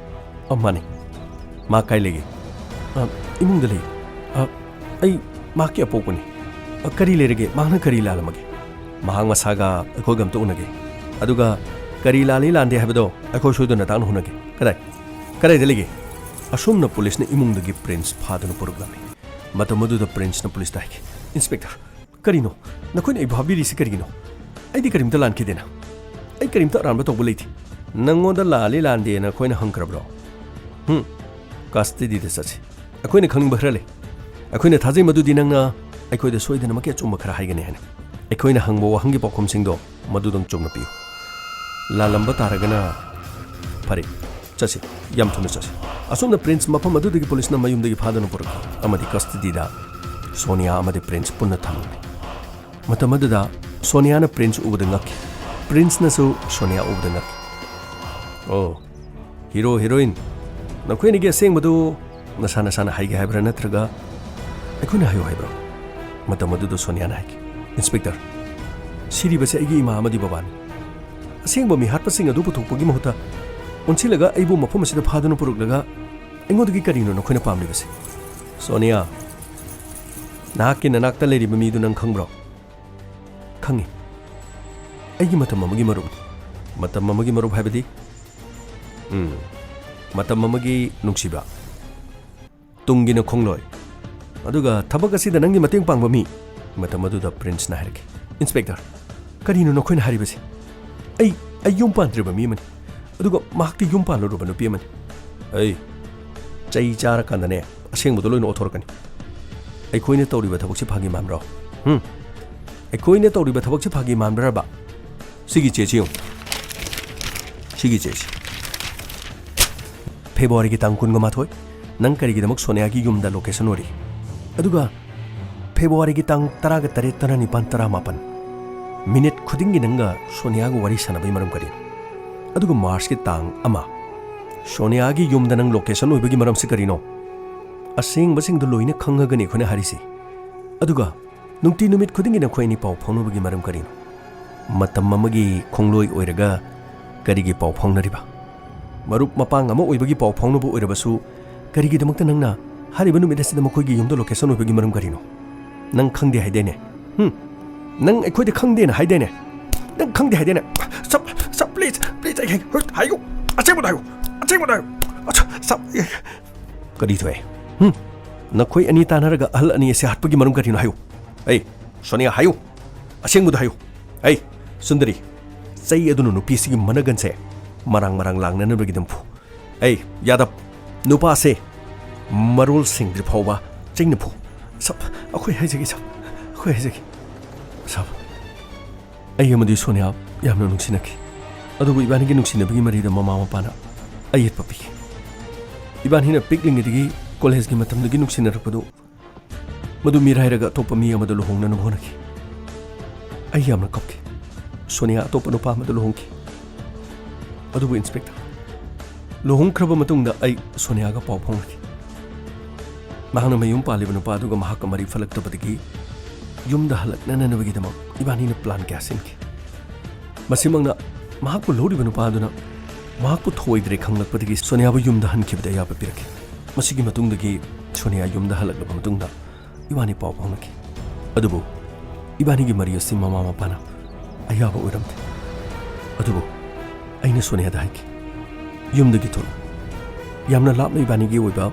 "ꯑ, ꯃꯥꯅꯦ꯫ ꯃꯥ ꯀꯥꯏ ꯂꯩꯒꯦ?" "ꯑ, ꯏꯃꯨꯡꯗ ꯂꯩ꯫ ꯑ, ꯑꯩ ꯃꯍꯥꯛꯀꯤ ꯑꯄꯣꯛꯄꯅꯤ꯫ ꯑ, ꯀꯔꯤ ꯂꯩꯔꯒꯦ? ꯃꯍꯥꯛꯅ ꯀꯔꯤ ꯂꯥꯜꯂꯝꯃꯒꯦ? ꯃꯍꯥꯛ ꯃꯁꯥꯒ ꯑꯩꯈꯣꯏꯒ ꯑꯝꯇ ꯎꯅꯒꯦ꯫ ꯑꯗꯨꯒ ꯀꯔꯤ ꯂꯥꯜꯂꯤ ꯂꯥꯟꯗꯦ ꯍꯥꯏꯕꯗꯣ ꯑꯩꯈꯣꯏ ꯁꯣꯏꯗꯅ ꯇꯥꯛꯅ ꯍꯣꯠꯅꯒꯦ꯫ ꯀꯗꯥꯏ? ꯀꯗꯥꯏꯗ ꯂꯩꯒꯦ?" ꯑꯁꯨꯝꯅ ꯄꯨꯂꯤꯁꯅ ꯏꯃꯨꯡꯗꯒꯤ ꯄ꯭ꯔꯤꯟꯁ ꯐꯥꯗꯨꯅ ꯄꯨꯔꯛꯂꯝꯃꯤ꯫ ꯃꯇꯝ ꯑꯗꯨꯗ ꯄ꯭ꯔꯤꯟꯁꯅ ꯄꯨꯂꯤꯁꯇ ꯍꯥꯏꯈꯤ, "ꯏꯟꯁꯄꯦꯛꯇꯔ, ꯀꯔꯤꯅꯣ? ꯅꯈꯣꯏꯅ ꯑꯩꯕꯨ ꯐꯥꯕꯤꯔꯤꯁꯤ ꯀꯔꯤꯒꯤꯅꯣ? ꯑꯩꯗꯤ ꯀꯔꯤꯝꯇ ꯂꯥꯟꯈꯤꯗꯦꯅ꯫ ꯑꯩ ꯀꯔꯤꯝꯇ ꯑꯔꯥꯟꯕ ꯇꯧꯕ ꯂꯩꯇꯦ꯫ ꯅꯪꯉꯣꯟꯗ ꯂꯥꯜꯂꯤ ꯂꯥꯟꯗꯦꯅ ꯑꯩꯈꯣꯏꯅ ꯍꯪꯈ꯭ꯔꯕ꯭ꯔꯣ? ꯍꯨꯝ, ꯀꯁꯇꯗꯤꯗ ꯆꯠꯁꯤ꯫ ꯑꯩꯈꯣꯏꯅ ꯈꯪꯅꯤꯡꯕ ꯈꯔ ꯂꯩ꯫ ꯑꯩꯈꯣꯏꯅ ꯊꯥꯖꯩ ꯃꯗꯨꯗꯤ ꯅꯪꯅ ꯑꯩꯈꯣꯏꯗ ꯁꯣꯏꯗꯅꯃꯛꯀꯤ ꯑꯆꯨꯝꯕ ꯈꯔ ꯍꯥꯏꯒꯅꯤ ꯍꯥꯏꯅ꯫ ꯑꯩꯈꯣꯏꯅ ꯍꯪꯕ ꯋꯥꯍꯪꯒꯤ ꯄꯥꯎꯈꯨꯝꯁꯤꯡꯗꯣ ꯃꯗꯨꯗꯪ ꯆꯨꯝꯅ ꯄꯤꯌꯨ꯫ ꯂꯥꯜꯂꯝꯕ ꯇꯥꯔꯒꯅ, ꯐꯔꯦ, ꯆꯠꯁꯤ, ꯌꯥꯝ ꯊꯨꯅ ꯆꯠꯁꯤ꯫ ꯑꯁꯣꯝꯗ ꯄ꯭ꯔꯤꯟꯁ ꯃꯐꯝ ꯑꯗꯨꯗꯒꯤ ꯄꯨꯂꯤꯁꯅ ꯃꯌꯨꯝꯗꯒꯤ ꯐꯥꯗꯨꯅ ꯄꯨꯔꯛꯈꯤ ꯑꯃꯗꯤ ꯀꯁꯇꯗꯤꯗ ꯁꯣꯅꯤꯌꯥ ꯑꯃꯗꯤ ꯄ꯭ꯔꯤꯟꯁ ꯄꯨꯟꯅ ꯊꯝꯂꯝꯃꯤ꯫ ꯃꯇꯝ ꯑꯗꯨꯗ ꯁꯣꯅꯤꯌꯥꯅ ꯄ꯭ꯔꯤꯟꯁ ꯎꯕꯗ ꯉꯛꯈꯤ, ꯄ꯭ꯔꯤꯟꯁꯅꯁꯨ ꯁꯣꯅꯤꯌꯥ ꯎꯕꯗ ꯉꯛꯈꯤ꯫ "ꯑꯣ, ꯍꯤꯔꯣ, ꯍꯤꯔꯣꯏꯟ, ꯅꯈꯣꯏ ꯑꯅꯤꯒꯤ ꯑꯁꯦꯡꯕꯗꯨ ꯅꯁꯥ ꯅꯁꯥꯅ ꯍꯥꯏꯒꯦ ꯍꯥꯏꯕ꯭ꯔꯥ, ꯅꯠꯇ꯭ꯔꯒ ꯑꯩꯈꯣꯏꯅ ꯍꯥꯏꯌꯨ ꯍꯥꯏꯕ꯭ꯔꯣ?" ꯃꯇꯝ ꯑꯗꯨꯗ ꯁꯣꯅꯤꯌꯥꯅ ꯍꯥꯏꯈꯤ, "ꯏꯟꯁꯄꯦꯛꯇꯔ, ꯁꯤꯔꯤꯕꯁꯦ ꯑꯩꯒꯤ ꯏꯃꯥ ꯑꯃꯗꯤ ꯕꯕꯥꯅꯤ꯫ ꯑꯁꯦꯡꯕ ꯃꯤꯍꯥꯠꯄꯁꯤꯡ ꯑꯗꯨ ꯄꯨꯊꯣꯛꯄꯒꯤ ꯃꯍꯨꯠꯇ ꯑꯣꯟꯁꯤꯜꯂꯒ ꯑꯩꯕꯨ ꯃꯐꯝ ꯑꯁꯤꯗ ꯐꯥꯗꯨꯅ ꯄꯨꯔꯛꯂꯒ ꯑꯩꯉꯣꯟꯗꯒꯤ ꯀꯔꯤꯅꯣ ꯅꯈꯣꯏꯅ ꯄꯥꯝꯂꯤꯕꯁꯦ?" "ꯁꯣꯅꯤꯌꯥ, ꯅꯍꯥꯛꯀꯤ ꯅꯅꯥꯛꯇ ꯂꯩꯔꯤꯕ ꯃꯤꯗꯨ ꯅꯪ ꯈꯪꯕ꯭ꯔꯣ?" "ꯈꯪꯉꯤ꯫ ꯑꯩꯒꯤ ꯃꯇꯝ ꯑꯃꯒꯤ ꯃꯔꯨꯞ꯫" "ꯃꯇꯝ ꯑꯃꯒꯤ ꯃꯔꯨꯞ ꯍꯥꯏꯕꯗꯤ?" "ꯎꯝ, ꯃꯇꯝ ꯑꯃꯒꯤ ꯅꯨꯡꯁꯤꯕ, ꯇꯨꯡꯒꯤꯅ ꯈꯣꯡꯂꯣꯏ, ꯑꯗꯨꯒ ꯊꯕꯛ ꯑꯁꯤꯗ ꯅꯪꯒꯤ ꯃꯇꯦꯡ ꯄꯥꯡꯕ ꯃꯤ꯫" ꯃꯇꯝ ꯑꯗꯨꯗ ꯄ꯭ꯔꯤꯟꯁꯅ ꯍꯥꯏꯔꯛꯈꯤ, "ꯏꯟꯁꯄꯦꯛꯇꯔ, ꯀꯔꯤꯅꯣ ꯅꯈꯣꯏꯅ ꯍꯥꯏꯔꯤꯕꯁꯤ? ꯑꯩ, ꯑꯩ ꯌꯨꯝ ꯄꯥꯟꯗ꯭ꯔꯤꯕ ꯃꯤ ꯑꯃꯅꯤ, ꯑꯗꯨꯒ ꯃꯍꯥꯛꯇꯤ ꯌꯨꯝ ꯄꯥꯜꯂꯨꯔꯕ ꯅꯨꯄꯤ ꯑꯃꯅꯤ꯫" "ꯑꯩ, ꯆꯩ ꯆꯥꯔꯀꯥꯟꯗꯅꯦ ꯑꯁꯦꯡꯕꯗꯣ ꯂꯣꯏꯅ ꯑꯣꯊꯣꯔꯛꯀꯅꯤ꯫ ꯑꯩꯈꯣꯏꯅ ꯇꯧꯔꯤꯕ ꯊꯕꯛꯁꯤ ꯐꯥꯒꯤ ꯃꯥꯟꯕ꯭ꯔꯣ? ꯍꯨꯝ? ꯑꯩꯈꯣꯏꯅ ꯇꯧꯔꯤꯕ ꯊꯕꯛꯁꯤ ꯐꯥꯒꯤ ꯃꯥꯟꯕ꯭ꯔꯕ? ꯁꯤꯒꯤ ꯆꯦꯁꯤ ꯌꯦꯡꯉꯨ꯫ ꯁꯤꯒꯤ ꯆꯦꯁꯤ꯫ ꯐꯦꯕ꯭ꯔꯨꯋꯥꯔꯤꯒꯤ ꯇꯥꯡ ꯀꯨꯟꯒ ꯃꯥꯊꯣꯏ, ꯅꯪ ꯀꯔꯤꯒꯤꯗꯃꯛ ꯁꯣꯅꯤꯌꯥꯒꯤ ꯌꯨꯝꯗ ꯂꯣꯀꯦꯁꯟ ꯑꯣꯏꯔꯤ? ꯑꯗꯨꯒ ꯐꯦꯕ꯭ꯔꯨꯋꯥꯔꯤꯒꯤ ꯇꯥꯡ ꯇꯔꯥꯒ ꯇꯔꯦꯠ, ꯇꯔꯥꯅꯤꯄꯥꯟ, ꯇꯔꯥꯃꯥꯄꯟ, ꯃꯤꯅꯤꯠ ꯈꯨꯗꯤꯡꯒꯤ ꯅꯪꯒ ꯁꯣꯅꯤꯌꯥꯒ ꯋꯥꯔꯤ ꯁꯥꯟꯅꯕꯒꯤ ꯃꯔꯝ ꯀꯔꯤꯅꯣ? ꯑꯗꯨꯒ ꯃꯥꯔꯆꯀꯤ ꯇꯥꯡ ꯑꯃ, ꯁꯣꯅꯤꯌꯥꯒꯤ ꯌꯨꯝꯗ ꯅꯪ ꯂꯣꯀꯦꯁꯟ ꯑꯣꯏꯕꯒꯤ ꯃꯔꯝꯁꯤ ꯀꯔꯤꯅꯣ? ꯑꯁꯦꯡꯕꯁꯤꯡꯗꯣ ꯂꯣꯏꯅ ꯈꯪꯉꯒꯅꯤ ꯑꯩꯈꯣꯏꯅ ꯍꯥꯏꯔꯤꯁꯤ꯫ ꯑꯗꯨꯒ ꯅꯨꯡꯇꯤ ꯅꯨꯃꯤꯠ ꯈꯨꯗꯤꯡꯒꯤ ꯅꯈꯣꯏ ꯑꯅꯤ ꯄꯥꯎ ꯐꯥꯎꯅꯕꯒꯤ ꯃꯔꯝ ꯀꯔꯤꯅꯣ? ꯃꯇꯝ ꯑꯃꯒꯤ ꯈꯣꯡꯂꯣꯏ ꯑꯣꯏꯔꯒ ꯀꯔꯤꯒꯤ ꯄꯥꯎ ꯐꯥꯎꯅꯔꯤꯕ? ꯃꯔꯨꯞ ꯃꯄꯥꯡ ꯑꯃ ꯑꯣꯏꯕꯒꯤ ꯄꯥꯎ ꯐꯥꯎꯅꯕ ꯑꯣꯏꯔꯕꯁꯨ, ꯀꯔꯤꯒꯤꯗꯃꯛꯇ ꯅꯪꯅ ꯍꯥꯏꯔꯤꯕ ꯅꯨꯃꯤꯠ ꯑꯁꯤꯗ ꯃꯈꯣꯏꯒꯤ ꯌꯨꯝꯗ ꯂꯣꯀꯦꯁꯟ ꯑꯣꯏꯕꯒꯤ ꯃꯔꯝ ꯀꯔꯤꯅꯣ? ꯅꯪ ꯈꯪꯗꯦ ꯍꯥꯏꯗꯥꯏꯅꯦ? ꯍꯨꯝ? ꯅꯪ ꯑꯩꯈꯣꯏꯗ ꯈꯪꯗꯦꯅ ꯍꯥꯏꯗꯥꯏꯅꯦ? ꯅꯪ ꯈꯪꯗꯦ ꯍꯥꯏꯗꯥꯏꯅꯦ? ꯁꯞ, ꯁꯞ, please, please, ꯑꯩ, ꯍꯥꯏꯌꯨ꯫ ꯑꯁꯦꯡꯕꯗꯣ ꯍꯥꯏꯌꯨ꯫ ꯑꯁꯦꯡꯕꯗꯣ ꯍꯥꯏꯌꯨ꯫ ꯑꯁ, ꯁꯞ, ꯀꯔꯤ ꯊꯣꯛꯑꯦ? ꯍꯨꯝ? ꯅꯈꯣꯏ ꯑꯅꯤ ꯇꯥꯟꯅꯔꯒ ꯑꯍꯜ ꯑꯅꯤ ꯑꯁꯤ ꯍꯥꯠꯄꯒꯤ ꯃꯔꯝ ꯀꯔꯤꯅꯣ ꯍꯥꯏꯌꯨ꯫ ꯑꯩ, ꯁꯣꯅꯤꯌꯥ, ꯍꯥꯏꯌꯨ꯫ ꯑꯁꯦꯡꯕꯗꯣ ꯍꯥꯏꯌꯨ꯫ ꯑꯩ, ꯁꯨꯟꯗꯔꯤ, ꯆꯩ ꯑꯗꯨꯅ ꯅꯨꯄꯤ ꯑꯁꯤꯒꯤ ꯃꯅꯒꯟꯁꯦ ꯃꯔꯥꯡ ꯃꯔꯥꯡ ꯂꯥꯡꯅꯅꯕꯒꯤꯗꯃꯛ ꯐꯨ꯫ ꯑꯩ, ꯌꯥꯗꯕ, ꯅꯨꯄꯥꯁꯦ ꯃꯔꯣꯜ ꯁꯦꯡꯗ꯭ꯔꯤ ꯐꯥꯎꯕ ꯆꯩꯅ ꯐꯨ꯫ ꯁꯞ, ꯑꯩꯈꯣꯏ ꯍꯥꯏꯖꯒꯦ, ꯁꯞ, ꯑꯩꯈꯣꯏ ꯍꯥꯏꯖꯒꯦ꯫ ꯁꯞ, ꯑꯩ ꯑꯃꯗꯤ ꯁꯣꯅꯤꯌꯥ ꯌꯥꯝꯅ ꯅꯨꯡꯁꯤꯅꯈꯤ꯫ ꯑꯗꯨꯕꯨ ꯏꯕꯥꯅꯤꯒꯤ ꯅꯨꯡꯁꯤꯅꯕꯒꯤ ꯃꯔꯤꯗ ꯃꯃꯥ ꯃꯄꯥꯅ ꯑꯌꯦꯠꯄ ꯄꯤꯈꯤ꯫ ꯏꯕꯥꯅꯤꯅ ꯄꯤꯛꯂꯤꯉꯩꯗꯒꯤ ꯀꯣꯂꯦꯖꯀꯤ ꯃꯇꯝꯗꯒꯤ ꯅꯨꯡꯁꯤꯅꯔꯛꯄꯗꯨ ꯃꯗꯨ ꯃꯤꯔꯥꯏꯔꯒ ꯑꯇꯣꯞꯄ ꯃꯤ ꯑꯃꯗ ꯂꯨꯍꯣꯡꯅꯅꯕ ꯍꯣꯠꯅꯈꯤ꯫ ꯑꯩ ꯌꯥꯝꯅ ꯀꯞꯈꯤ꯫ ꯁꯣꯅꯤꯌꯥ ꯑꯇꯣꯞꯄ ꯅꯨꯄꯥ ꯑꯃꯗ ꯂꯨꯍꯣꯡꯈꯤ꯫ ꯑꯗꯨꯕꯨ ꯏꯟꯁꯄꯦꯛꯇꯔ, ꯂꯨꯍꯣꯡꯈ꯭ꯔꯕ ꯃꯇꯨꯡꯗ ꯑꯩ ꯁꯣꯅꯤꯌꯥꯒ ꯄꯥꯎ ꯐꯥꯎꯅꯈꯤ꯫ ꯃꯍꯥꯛꯅ ꯃꯌꯨꯝ ꯄꯥꯜꯂꯤꯕ ꯅꯨꯄꯥ ꯑꯗꯨꯒ ꯃꯍꯥꯛꯀ ꯃꯔꯤ ꯐꯠꯂꯛꯇꯕꯗꯒꯤ ꯌꯨꯝꯗ ꯍꯜꯂꯛꯅꯅꯕꯒꯤꯗꯃꯛ ꯏꯕꯥꯅꯤꯅ ꯄ꯭ꯂꯥꯟ ꯀꯌꯥ ꯁꯤꯟꯈꯤ꯫ ꯃꯁꯤꯃꯛꯅ ꯃꯍꯥꯛꯄꯨ ꯂꯧꯔꯤꯕ ꯅꯨꯄꯥ ꯑꯗꯨꯅ ꯃꯍꯥꯛꯄꯨ ꯊꯧꯑꯣꯏꯗ꯭ꯔꯦ ꯈꯪꯂꯛꯄꯗꯒꯤ ꯁꯣꯅꯤꯌꯥꯕꯨ ꯌꯨꯝꯗ ꯍꯟꯈꯤꯕꯗ ꯑꯌꯥꯕ ꯄꯤꯔꯛꯈꯤ꯫ ꯃꯁꯤꯒꯤ ꯃꯇꯨꯡꯗꯒꯤ ꯁꯣꯅꯤꯌꯥ ꯌꯨꯝꯗ ꯍꯜꯂꯛꯂꯕ ꯃꯇꯨꯡꯗ ꯏꯕꯥꯅꯤ ꯄꯥꯎ ꯐꯥꯎꯅꯈꯤ꯫ ꯑꯗꯨꯕꯨ ꯏꯕꯥꯅꯤꯒꯤ ꯃꯔꯤ ꯑꯁꯤ ꯃꯃꯥ ꯃꯄꯥꯅ ꯑꯌꯥꯕ ꯑꯣꯏꯔꯝꯗꯦ꯫ ꯑꯗꯨꯕꯨ ꯑꯩꯅ ꯁꯣꯅꯤꯌꯥꯗ ꯍꯥꯏꯈꯤ, "ꯌꯨꯝꯗꯒꯤ ꯊꯣꯛꯂꯛꯎ꯫ ꯌꯥꯝꯅ ꯂꯥꯞꯅ ꯏꯕꯥꯅꯤꯒꯤ ꯑꯣꯏꯕ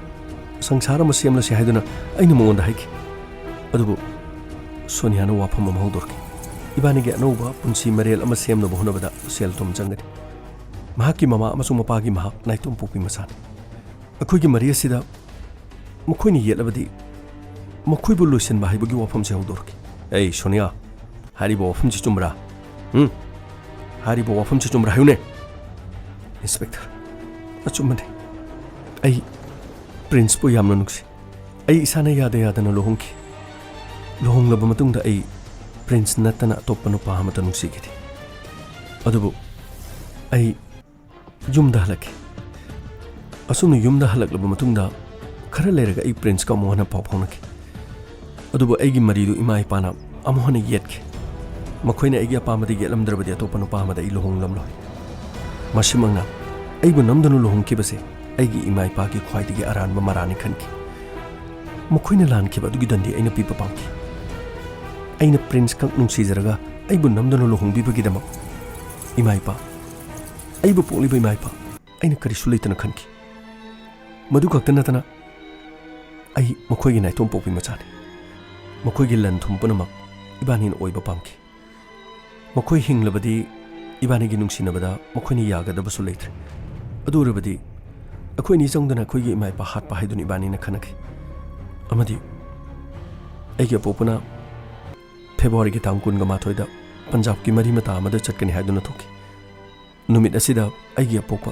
ꯁꯪꯁꯥꯔ ꯑꯃ ꯁꯦꯝꯂꯁꯤ" ꯍꯥꯏꯗꯨꯅ ꯑꯩꯅ ꯃꯉꯣꯟꯗ ꯍꯥꯏꯈꯤ꯫ ꯑꯗꯨꯕꯨ ꯁꯣꯅꯤꯌꯥꯅ ꯋꯥꯐꯝ ꯑꯃ ꯍꯧꯗꯣꯔꯛꯈꯤ꯫ ꯏꯕꯥꯅꯤꯒꯤ ꯑꯅꯧꯕ ꯄꯨꯟꯁꯤ ꯃꯔꯦꯜ ꯑꯃ ꯁꯦꯝꯅꯕ ꯍꯣꯠꯅꯕꯗ ꯁꯦꯜ ꯊꯨꯝ ꯆꯪꯒꯅꯤ꯫ ꯃꯍꯥꯛꯀꯤ ꯃꯃꯥ ꯑꯃꯁꯨꯡ ꯃꯄꯥꯒꯤ ꯃꯍꯥꯛ ꯅꯥꯏꯇꯣꯝ ꯄꯣꯛꯄꯤ ꯃꯆꯥꯅꯤ꯫ ꯑꯩꯈꯣꯏꯒꯤ ꯃꯔꯤ ꯑꯁꯤꯗ ꯃꯈꯣꯏꯅ ꯌꯦꯠꯂꯕꯗꯤ ꯃꯈꯣꯏꯕꯨ ꯂꯣꯏꯁꯤꯟꯕ ꯍꯥꯏꯕꯒꯤ ꯋꯥꯐꯝꯁꯦ ꯍꯧꯗꯣꯔꯛꯈꯤ꯫ "ꯑꯩ ꯁꯣꯅꯤꯌꯥ, ꯍꯥꯏꯔꯤꯕ ꯋꯥꯐꯝꯁꯤ ꯆꯨꯝꯕ꯭ꯔꯥ? ꯎꯝ? ꯍꯥꯏꯔꯤꯕ ꯋꯥꯐꯝꯁꯤ ꯆꯨꯝꯕ꯭ꯔꯥ ꯍꯥꯏꯌꯨꯅꯦ?" "ꯏꯟꯁꯄꯦꯛꯇꯔ, ꯑꯆꯨꯝꯕꯅꯤ꯫ ꯑꯩ ꯄ꯭ꯔꯤꯟꯁꯄꯨ ꯌꯥꯝꯅ ꯅꯨꯡꯁꯤ꯫ ꯑꯩ ꯏꯁꯥꯅ ꯌꯥꯗ ꯌꯥꯗꯅ ꯂꯨꯍꯣꯡꯈꯤ꯫ ꯂꯨꯍꯣꯡꯂꯕ ꯃꯇꯨꯡꯗ ꯑꯩ ꯄ꯭ꯔꯤꯟꯁ ꯅꯠꯇꯅ ꯑꯇꯣꯞꯄ ꯅꯨꯄꯥ ꯑꯃꯠꯇ ꯅꯨꯡꯁꯤꯈꯤꯗꯦ꯫ ꯑꯗꯨꯕꯨ ꯑꯩ ꯌꯨꯝꯗ ꯍꯜꯂꯛꯈꯤ꯫ ꯑꯁꯨꯝꯅ ꯌꯨꯝꯗ ꯍꯜꯂꯛꯂꯕ ꯃꯇꯨꯡꯗ ꯈꯔ ꯂꯩꯔꯒ ꯑꯩ ꯄ꯭ꯔꯤꯟꯁꯀ ꯑꯃꯨꯛ ꯍꯟꯅ ꯄꯥꯎ ꯐꯥꯎꯅꯈꯤ꯫ ꯑꯗꯨꯕꯨ ꯑꯩꯒꯤ ꯃꯔꯤꯗꯨ ꯏꯃꯥ ꯏꯄꯥꯅ ꯑꯃꯨꯛ ꯍꯟꯅ ꯌꯦꯠꯈꯤ꯫ ꯃꯈꯣꯏꯅ ꯑꯩꯒꯤ ꯑꯄꯥꯝꯕꯗ ꯌꯦꯠꯂꯝꯗ꯭ꯔꯕꯗꯤ ꯑꯇꯣꯞꯄ ꯅꯨꯄꯥ ꯑꯃꯗ ꯑꯩ ꯂꯨꯍꯣꯡꯂꯝꯂꯣꯏ꯫ ꯃꯁꯤꯃꯛꯅ ꯑꯩꯕꯨ ꯅꯝꯗꯨꯅ ꯂꯨꯍꯣꯡꯈꯤꯕꯁꯦ ꯑꯩꯒꯤ ꯏꯃꯥ ꯏꯄꯥꯒꯤ ꯈ꯭ꯋꯥꯏꯗꯒꯤ ꯑꯔꯥꯟꯕ ꯃꯔꯥꯅꯤ ꯈꯟꯈꯤ꯫ ꯃꯈꯣꯏꯅ ꯂꯥꯟꯈꯤꯕ ꯑꯗꯨꯒꯤ ꯗꯟꯗꯤ ꯑꯩꯅ ꯄꯤꯕ ꯄꯥꯝꯈꯤ꯫ ꯑꯩꯅ ꯄ꯭ꯔꯤꯟꯁ ꯈꯛ ꯅꯨꯡꯁꯤꯖꯔꯒ ꯑꯩꯕꯨ ꯅꯝꯗꯨꯅ ꯂꯨꯍꯣꯡꯕꯤꯕꯒꯤꯗꯃꯛ ꯏꯃꯥ ꯏꯄꯥ, ꯑꯩꯕꯨ ꯄꯣꯛꯂꯤꯕ ꯏꯃꯥ ꯏꯄꯥ, ꯑꯩꯅ ꯀꯔꯤꯁꯨ ꯂꯩꯇꯅ ꯈꯟꯈꯤ꯫ ꯃꯗꯨ ꯈꯛꯇ ꯅꯠꯇꯅ ꯑꯩ ꯃꯈꯣꯏꯒꯤ ꯅꯥꯏꯇꯣꯝ ꯄꯣꯛꯄꯤ ꯃꯆꯥꯅꯤ꯫ ꯃꯈꯣꯏꯒꯤ ꯂꯟ ꯊꯨꯝ ꯄꯨꯝꯅꯃꯛ ꯏꯕꯥꯅꯤꯅ ꯑꯣꯏꯕ ꯄꯥꯝꯈꯤ꯫ ꯃꯈꯣꯏ ꯍꯤꯡꯂꯕꯗꯤ ꯏꯕꯥꯅꯤꯒꯤ ꯅꯨꯡꯁꯤꯅꯕꯗ ꯃꯈꯣꯏꯅ ꯌꯥꯒꯗꯕꯁꯨ ꯂꯩꯇ꯭ꯔꯦ꯫ ꯑꯗꯨ ꯑꯣꯏꯔꯕꯗꯤ ꯑꯩꯈꯣꯏ ꯑꯅꯤ ꯆꯪꯗꯨꯅ ꯑꯩꯈꯣꯏꯒꯤ ꯏꯃꯥ ꯏꯄꯥ ꯍꯥꯠꯄ ꯍꯥꯏꯗꯨꯅ ꯏꯕꯥꯅꯤꯅ ꯈꯟꯅꯈꯤ꯫ ꯑꯃꯗꯤ ꯑꯩꯒꯤ ꯑꯄꯣꯛꯄꯅ ꯐꯦꯕ꯭ꯔꯨꯋꯥꯔꯤꯒꯤ ꯇꯥꯡ ꯀꯨꯟꯒ ꯃꯥꯊꯣꯏꯗ ꯄꯟꯖꯥꯕꯀꯤ ꯃꯔꯤ ꯃꯇꯥ ꯑꯃꯗ ꯆꯠꯀꯅꯤ ꯍꯥꯏꯗꯨꯅ ꯊꯣꯛꯈꯤ꯫ ꯅꯨꯃꯤꯠ ꯑꯁꯤꯗ ꯑꯩꯒꯤ ꯑꯄꯣꯛꯄ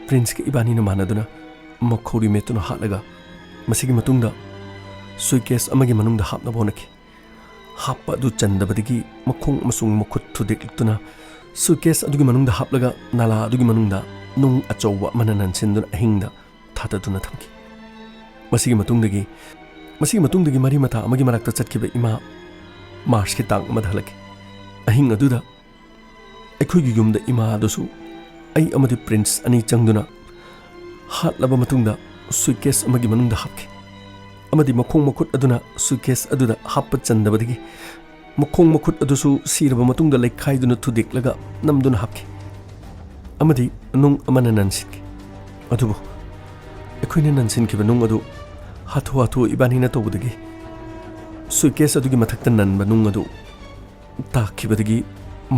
ꯄ꯭ꯔꯤꯟꯁꯀ ꯏꯕꯥꯅꯤꯅ ꯃꯥꯟꯅꯗꯨꯅ ꯃꯈꯧꯔꯤ ꯃꯦꯠꯇꯨꯅ ꯍꯥꯠꯂꯒ, ꯃꯁꯤꯒꯤ ꯃꯇꯨꯡꯗ ꯁꯨꯏꯀꯦꯁ ꯑꯃꯒꯤ ꯃꯅꯨꯡꯗ ꯍꯥꯞꯅꯕ ꯍꯣꯠꯅꯈꯤ꯫ ꯍꯥꯞꯄ ꯑꯗꯨ ꯆꯟꯗꯕꯗꯒꯤ ꯃꯈꯣꯡ ꯑꯃꯁꯨꯡ ꯃꯈꯨꯠ ꯊꯨꯗꯦꯛꯂꯛꯇꯨꯅ ꯁꯨꯏꯀꯦꯁ ꯑꯗꯨꯒꯤ ꯃꯅꯨꯡꯗ ꯍꯥꯞꯂꯒ ꯅꯥꯂꯥ ꯑꯗꯨꯒꯤ ꯃꯅꯨꯡꯗ ꯅꯨꯡ ꯑꯆꯧꯕ ꯑꯃꯅ ꯅꯟꯁꯤꯟꯗꯨꯅ ꯑꯍꯤꯡꯗ ꯊꯥꯗꯗꯨꯅ ꯊꯝꯈꯤ꯫ ꯃꯁꯤꯒꯤ ꯃꯇꯨꯡꯗꯒꯤ, ꯃꯁꯤꯒꯤ ꯃꯇꯨꯡꯗꯒꯤ ꯃꯔꯤ ꯃꯇꯥ ꯑꯃꯒꯤ ꯃꯅꯥꯛꯇ ꯆꯠꯈꯤꯕ ꯏꯃꯥ ꯃꯥꯔꯆꯀꯤ ꯇꯥꯡ ꯑꯃꯗ ꯍꯜꯂꯛꯈꯤ꯫ ꯑꯍꯤꯡ ꯑꯗꯨꯗ ꯑꯩꯈꯣꯏꯒꯤ ꯌꯨꯝꯗ ꯏꯃꯥ ꯑꯗꯨꯁꯨ ꯑꯩ ꯑꯃꯗꯤ ꯄ꯭ꯔꯤꯟꯁ ꯑꯅꯤ ꯆꯪꯗꯨꯅ ꯍꯥꯠꯂꯕ ꯃꯇꯨꯡꯗ ꯁꯨꯏꯀꯦꯁ ꯑꯃꯒꯤ ꯃꯅꯨꯡꯗ ꯍꯥꯞꯈꯤ꯫ ꯑꯃꯗꯤ ꯃꯈꯣꯡ ꯃꯈꯨꯠ ꯑꯗꯨꯅ ꯁꯨꯏꯀꯦꯁ ꯑꯗꯨꯗ ꯍꯥꯞꯄ ꯆꯟꯗꯕꯗꯒꯤ ꯃꯈꯣꯡ ꯃꯈꯨꯠ ꯑꯗꯨꯁꯨ ꯁꯤꯔꯕ ꯃꯇꯨꯡꯗ ꯂꯩꯈꯥꯏꯗꯨꯅ ꯊꯨꯗꯦꯛꯂꯒ ꯅꯝꯗꯨꯅ ꯍꯥꯞꯈꯤ꯫ ꯑꯃꯗꯤ ꯅꯨꯡ ꯑꯃꯅ ꯅꯟꯁꯤꯟꯈꯤ꯫ ꯑꯗꯨꯕꯨ ꯑꯩꯈꯣꯏꯅ ꯅꯟꯁꯤꯟꯈꯤꯕ ꯅꯨꯡ ꯑꯗꯨ ꯍꯥꯊꯨ ꯍꯥꯊꯨ ꯏꯕꯥꯅꯤꯅ ꯇꯧꯕꯗꯒꯤ ꯁꯨꯏꯀꯦꯁ ꯑꯗꯨꯒꯤ ꯃꯊꯛꯇ ꯅꯟꯕ ꯅꯨꯡ ꯑꯗꯨ ꯇꯥꯈꯤꯕꯗꯒꯤ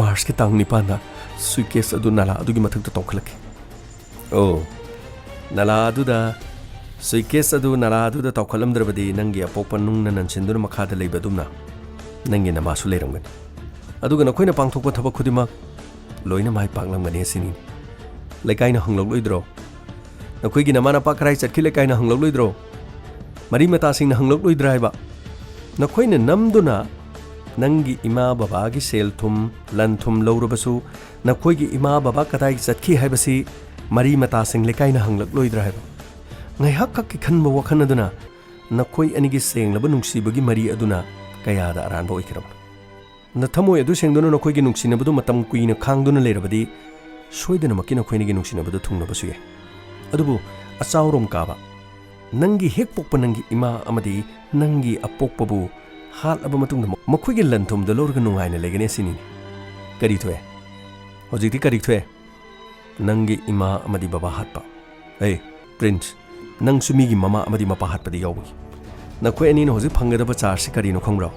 ꯃꯥꯔꯆꯀꯤ ꯇꯥꯡ ꯅꯤꯄꯥꯟꯗ ꯁꯨꯏꯀꯦꯁ ꯑꯗꯨ ꯅꯥꯂꯥ ꯑꯗꯨꯒꯤ ꯃꯊꯛꯇ ꯇꯧꯈꯠꯂꯛꯈꯤ꯫ ꯑꯣ, ꯅꯥꯂꯥ ꯑꯗꯨꯗ, ꯁꯨꯏꯀꯦꯁ ꯑꯗꯨ ꯅꯥꯂꯥ ꯑꯗꯨꯗ ꯇꯧꯈꯠꯂꯝꯗ꯭ꯔꯕꯗꯤ ꯅꯪꯒꯤ ꯑꯄꯣꯛꯄ ꯅꯨꯡꯅ ꯅꯟꯁꯤꯟꯗꯨꯅ ꯃꯈꯥꯗ ꯂꯩꯕ ꯑꯗꯨꯝꯅ ꯅꯪꯒꯤ ꯅꯃꯥꯁꯨ ꯂꯩꯔꯝꯒꯅꯤ꯫ ꯑꯗꯨꯒ ꯅꯈꯣꯏꯅ ꯄꯥꯡꯊꯣꯛꯄ ꯊꯕꯛ ꯈꯨꯗꯤꯡꯃꯛ ꯂꯣꯏꯅ ꯃꯥꯏ ꯄꯥꯛꯂꯝꯒꯅꯤ ꯑꯁꯤꯅꯤ꯫ ꯂꯩꯀꯥꯏꯅ ꯍꯪꯂꯛꯂꯣꯏꯗ꯭ꯔꯣ? ꯅꯈꯣꯏꯒꯤ ꯅꯃꯥ ꯅꯄꯥ ꯀꯗꯥꯏ ꯆꯠꯈꯤ ꯂꯩꯀꯥꯏꯅ ꯍꯪꯂꯛꯂꯣꯏꯗ꯭ꯔꯣ? ꯃꯔꯤ ꯃꯇꯥꯁꯤꯡꯅ ꯍꯪꯂꯛꯂꯣꯏꯗ꯭ꯔꯥ ꯍꯥꯏꯕ? ꯅꯈꯣꯏꯅ ꯅꯝꯗꯨꯅ ꯅꯪꯒꯤ ꯏꯃꯥ ꯕꯕꯥꯒꯤ ꯁꯦꯜ ꯊꯨꯝ, ꯂꯟ ꯊꯨꯝ ꯂꯧꯔꯕꯁꯨ ꯅꯈꯣꯏꯒꯤ ꯏꯃꯥ ꯕꯕꯥ ꯀꯗꯥꯏ ꯆꯠꯈꯤ ꯍꯥꯏꯕꯁꯤ ꯃꯔꯤ ꯃꯇꯥꯁꯤꯡ ꯂꯩꯀꯥꯏꯅ ꯍꯪꯂꯛꯂꯣꯏꯗ꯭ꯔꯥ ꯍꯥꯏꯕ? ꯉꯥꯏꯍꯥꯛ ꯈꯛꯀꯤ ꯈꯟꯕ ꯋꯥꯈꯜ ꯑꯗꯨꯅ ꯅꯈꯣꯏ ꯑꯅꯤꯒꯤ ꯁꯦꯡꯂꯕ ꯅꯨꯡꯁꯤꯕꯒꯤ ꯃꯔꯤ ꯑꯗꯨꯅ ꯀꯌꯥꯗ ꯑꯔꯥꯟꯕ ꯑꯣꯏꯈꯤꯔꯕꯅꯣ? ꯅꯊꯃꯣꯏ ꯑꯗꯨ ꯁꯦꯡꯗꯨꯅ ꯅꯈꯣꯏꯒꯤ ꯅꯨꯡꯁꯤꯅꯕꯗꯨ ꯃꯇꯝ ꯀꯨꯏꯅ ꯈꯥꯡꯗꯨꯅ ꯂꯩꯔꯕꯗꯤ ꯁꯣꯏꯗꯅꯃꯛꯀꯤ ꯅꯈꯣꯏ ꯑꯅꯤꯒꯤ ꯅꯨꯡꯁꯤꯅꯕꯗꯨ ꯊꯨꯡꯅꯕꯁꯨ ꯌꯥꯏ꯫ ꯑꯗꯨꯕꯨ ꯑꯆꯥꯎꯔꯣꯝ ꯀꯥꯕ, ꯅꯪꯒꯤ ꯍꯦꯛ ꯄꯣꯛꯄ ꯅꯪꯒꯤ ꯏꯃꯥ ꯑꯃꯗꯤ ꯅꯪꯒꯤ ꯑꯄꯣꯛꯄꯕꯨ ꯍꯥꯠꯂꯕ ꯃꯇꯨꯡꯗ ꯃꯈꯣꯏꯒꯤ ꯂꯟ ꯊꯨꯝꯗ ꯂꯧꯔꯒ ꯅꯨꯡꯉꯥꯏꯅ ꯂꯩꯒꯅꯤ ꯑꯁꯤꯅꯤꯅꯦ꯫ ꯀꯔꯤ ꯊꯣꯛꯑꯦ? ꯍꯧꯖꯤꯛꯇꯤ ꯀꯔꯤ ꯊꯣꯛꯑꯦ? ꯅꯪꯒꯤ ꯏꯃꯥ ꯑꯃꯗꯤ ꯕꯕꯥ ꯍꯥꯠꯄ꯫ ꯑꯦ, ꯄ꯭ꯔꯤꯟꯁ, ꯅꯪꯁꯨ ꯃꯤꯒꯤ ꯃꯃꯥ ꯑꯃꯗꯤ ꯃꯄꯥ ꯍꯥꯠꯄꯗ ꯌꯥꯎꯕꯒꯤ꯫ ꯅꯈꯣꯏ ꯑꯅꯤꯅ ꯍꯧꯖꯤꯛ ꯐꯪꯒꯗꯕ ꯆꯥꯔꯖꯁꯤ ꯀꯔꯤꯅꯣ ꯈꯪꯕ꯭ꯔꯣ?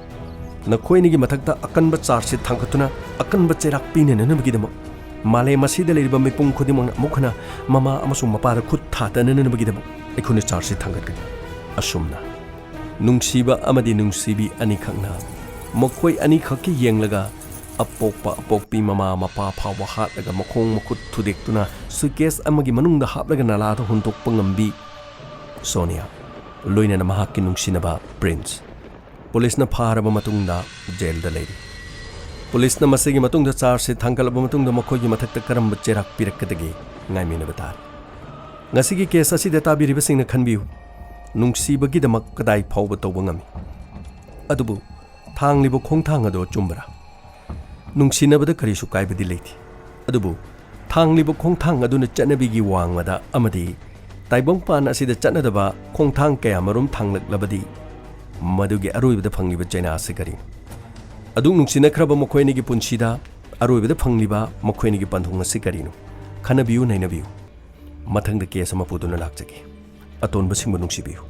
ꯅꯈꯣꯏ ꯑꯅꯤꯒꯤ ꯃꯊꯛꯇ ꯑꯀꯟꯕ ꯆꯥꯔꯖꯁꯤ ꯊꯥꯡꯒꯠꯇꯨꯅ ꯑꯀꯟꯕ ꯆꯩꯔꯥꯛ ꯄꯤꯅꯅꯕꯒꯤꯗꯃꯛ ꯃꯥꯂꯦꯝ ꯑꯁꯤꯗ ꯂꯩꯔꯤꯕ ꯃꯤꯄꯨꯝ ꯈꯨꯗꯤꯡꯃꯛꯅ ꯑꯃꯨꯛ ꯍꯟꯅ ꯃꯃꯥ ꯑꯃꯁꯨꯡ ꯃꯄꯥꯗ ꯈꯨꯠ ꯊꯥꯗꯅꯅꯕꯒꯤꯗꯃꯛ ꯑꯩꯈꯣꯏꯅ ꯆꯥꯔꯖꯁꯤ ꯊꯥꯡꯒꯠꯀꯅꯤ꯫ ꯑꯁꯨꯝꯅ ꯅꯨꯡꯁꯤꯕ ꯑꯃꯗꯤ ꯅꯨꯡꯁꯤꯕꯤ ꯑꯅꯤꯈꯛꯅ ꯃꯈꯣꯏ ꯑꯅꯤꯈꯛꯀꯤ ꯌꯦꯡꯂꯒ ꯑꯄꯣꯛꯄ ꯑꯄꯣꯛꯄꯤ, ꯃꯃꯥ ꯃꯄꯥ ꯐꯥꯎꯕ ꯍꯥꯠꯂꯒ ꯃꯈꯣꯡ ꯃꯈꯨꯠ ꯊꯨꯗꯦꯛꯇꯨꯅ ꯁꯨꯏꯀꯦꯁ ꯑꯃꯒꯤ ꯃꯅꯨꯡꯗ ꯍꯥꯞꯂꯒ ꯅꯂꯥꯗ ꯍꯨꯟꯗꯣꯛꯄ ꯉꯝꯕꯤ ꯁꯣꯅꯤꯌꯥ, ꯂꯣꯏꯅꯅ ꯃꯍꯥꯛꯀꯤ ꯅꯨꯡꯁꯤꯅꯕ ꯄ꯭ꯔꯤꯟꯁ꯫ ꯄꯨꯂꯤꯁꯅ ꯐꯥꯔꯕ ꯃꯇꯨꯡꯗ ꯖꯦꯜꯗ ꯂꯩꯔꯤ꯫ ꯄꯨꯂꯤꯁꯅ ꯃꯁꯤꯒꯤ ꯃꯇꯨꯡꯗ ꯆꯥꯔꯖꯁꯤꯠ ꯊꯥꯡꯒꯠꯂꯕ ꯃꯇꯨꯡꯗ ꯃꯈꯣꯏꯒꯤ ꯃꯊꯛꯇ ꯀꯔꯝꯕ ꯆꯩꯔꯥꯛ ꯄꯤꯔꯛꯀꯗꯒꯦ ꯉꯥꯏꯃꯤꯟꯅꯕ ꯇꯥꯔꯦ꯫ ꯉꯁꯤꯒꯤ ꯀꯦꯁ ꯑꯁꯤꯗ ꯇꯥꯕꯤꯔꯤꯕꯁꯤꯡꯅ ꯈꯟꯕꯤꯌꯨ, ꯅꯨꯡꯁꯤꯕꯒꯤꯗꯃꯛ ꯀꯗꯥꯏ ꯐꯥꯎꯕ ꯇꯧꯕ ꯉꯝꯃꯤ? ꯑꯗꯨꯕꯨ ꯊꯥꯡꯂꯤꯕ ꯈꯣꯡꯊꯥꯡ ꯑꯗꯨ ꯑꯆꯨꯝꯕꯔꯥ? ꯅꯨꯡꯁꯤꯅꯕꯗ ꯀꯔꯤꯁꯨ ꯀꯥꯏꯕꯗꯤ ꯂꯩꯇꯦ, ꯑꯗꯨꯕꯨ ꯊꯥꯡꯂꯤꯕ ꯈꯣꯡꯊꯥꯡ ꯑꯗꯨꯅ ꯆꯠꯅꯕꯤꯒꯤ ꯋꯥꯡꯃꯗ ꯑꯃꯗꯤ ꯇꯥꯏꯕꯪꯄꯥꯟ ꯑꯁꯤꯗ ꯆꯠꯅꯗꯕ ꯈꯣꯡꯊꯥꯡ ꯀꯌꯥꯃꯔꯨꯝ ꯊꯥꯡꯂꯛꯂꯕꯗꯤ ꯃꯗꯨꯒꯤ ꯑꯔꯣꯏꯕꯗ ꯐꯪꯂꯤꯕ ꯆꯩꯅꯥ ꯑꯁꯤ ꯀꯔꯤꯅꯣ? ꯑꯗꯨꯛ ꯅꯨꯡꯁꯤꯅꯈ꯭ꯔꯕ ꯃꯈꯣꯏ ꯑꯅꯤꯒꯤ ꯄꯨꯟꯁꯤꯗ ꯑꯔꯣꯏꯕꯗ ꯐꯪꯂꯤꯕ ꯃꯈꯣꯏ ꯑꯅꯤꯒꯤ ꯄꯟꯊꯨꯡ ꯑꯁꯤ ꯀꯔꯤꯅꯣ? ꯈꯟꯅꯕꯤꯌꯨ, ꯅꯩꯅꯕꯤꯌꯨ꯫ ꯃꯊꯪꯗ ꯀꯦꯁ ꯑꯃ ꯄꯨꯗꯨꯅ ꯂꯥꯛꯆꯒꯦ꯫ ꯑꯇꯣꯟꯕꯁꯤꯡꯕꯨ ꯅꯨꯡꯁꯤꯕꯤꯌꯨ,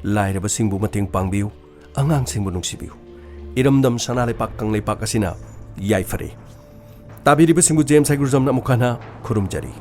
ꯂꯥꯏꯔꯕꯁꯤꯡꯕꯨ ꯃꯇꯦꯡ ꯄꯥꯡꯕꯤꯌꯨ, ꯑꯉꯥꯡꯁꯤꯡꯕꯨ ꯅꯨꯡꯁꯤꯕꯤꯌꯨ꯫ ꯏꯔꯝꯗꯝ ꯁꯅꯥ ꯂꯩꯄꯥꯛ ꯀꯪꯂꯩꯄꯥꯛ ꯑꯁꯤꯅ ꯌꯥꯏꯐꯔꯦ꯫ ꯇꯥꯕꯤꯔꯤꯕꯁꯤꯡꯕꯨ ꯖꯦꯝꯁ ꯍꯩꯒ꯭ꯔꯨꯖꯝꯅ ꯑꯃꯨꯛ ꯍꯟꯅ ꯈꯨꯔꯨꯝꯖꯔꯤ꯫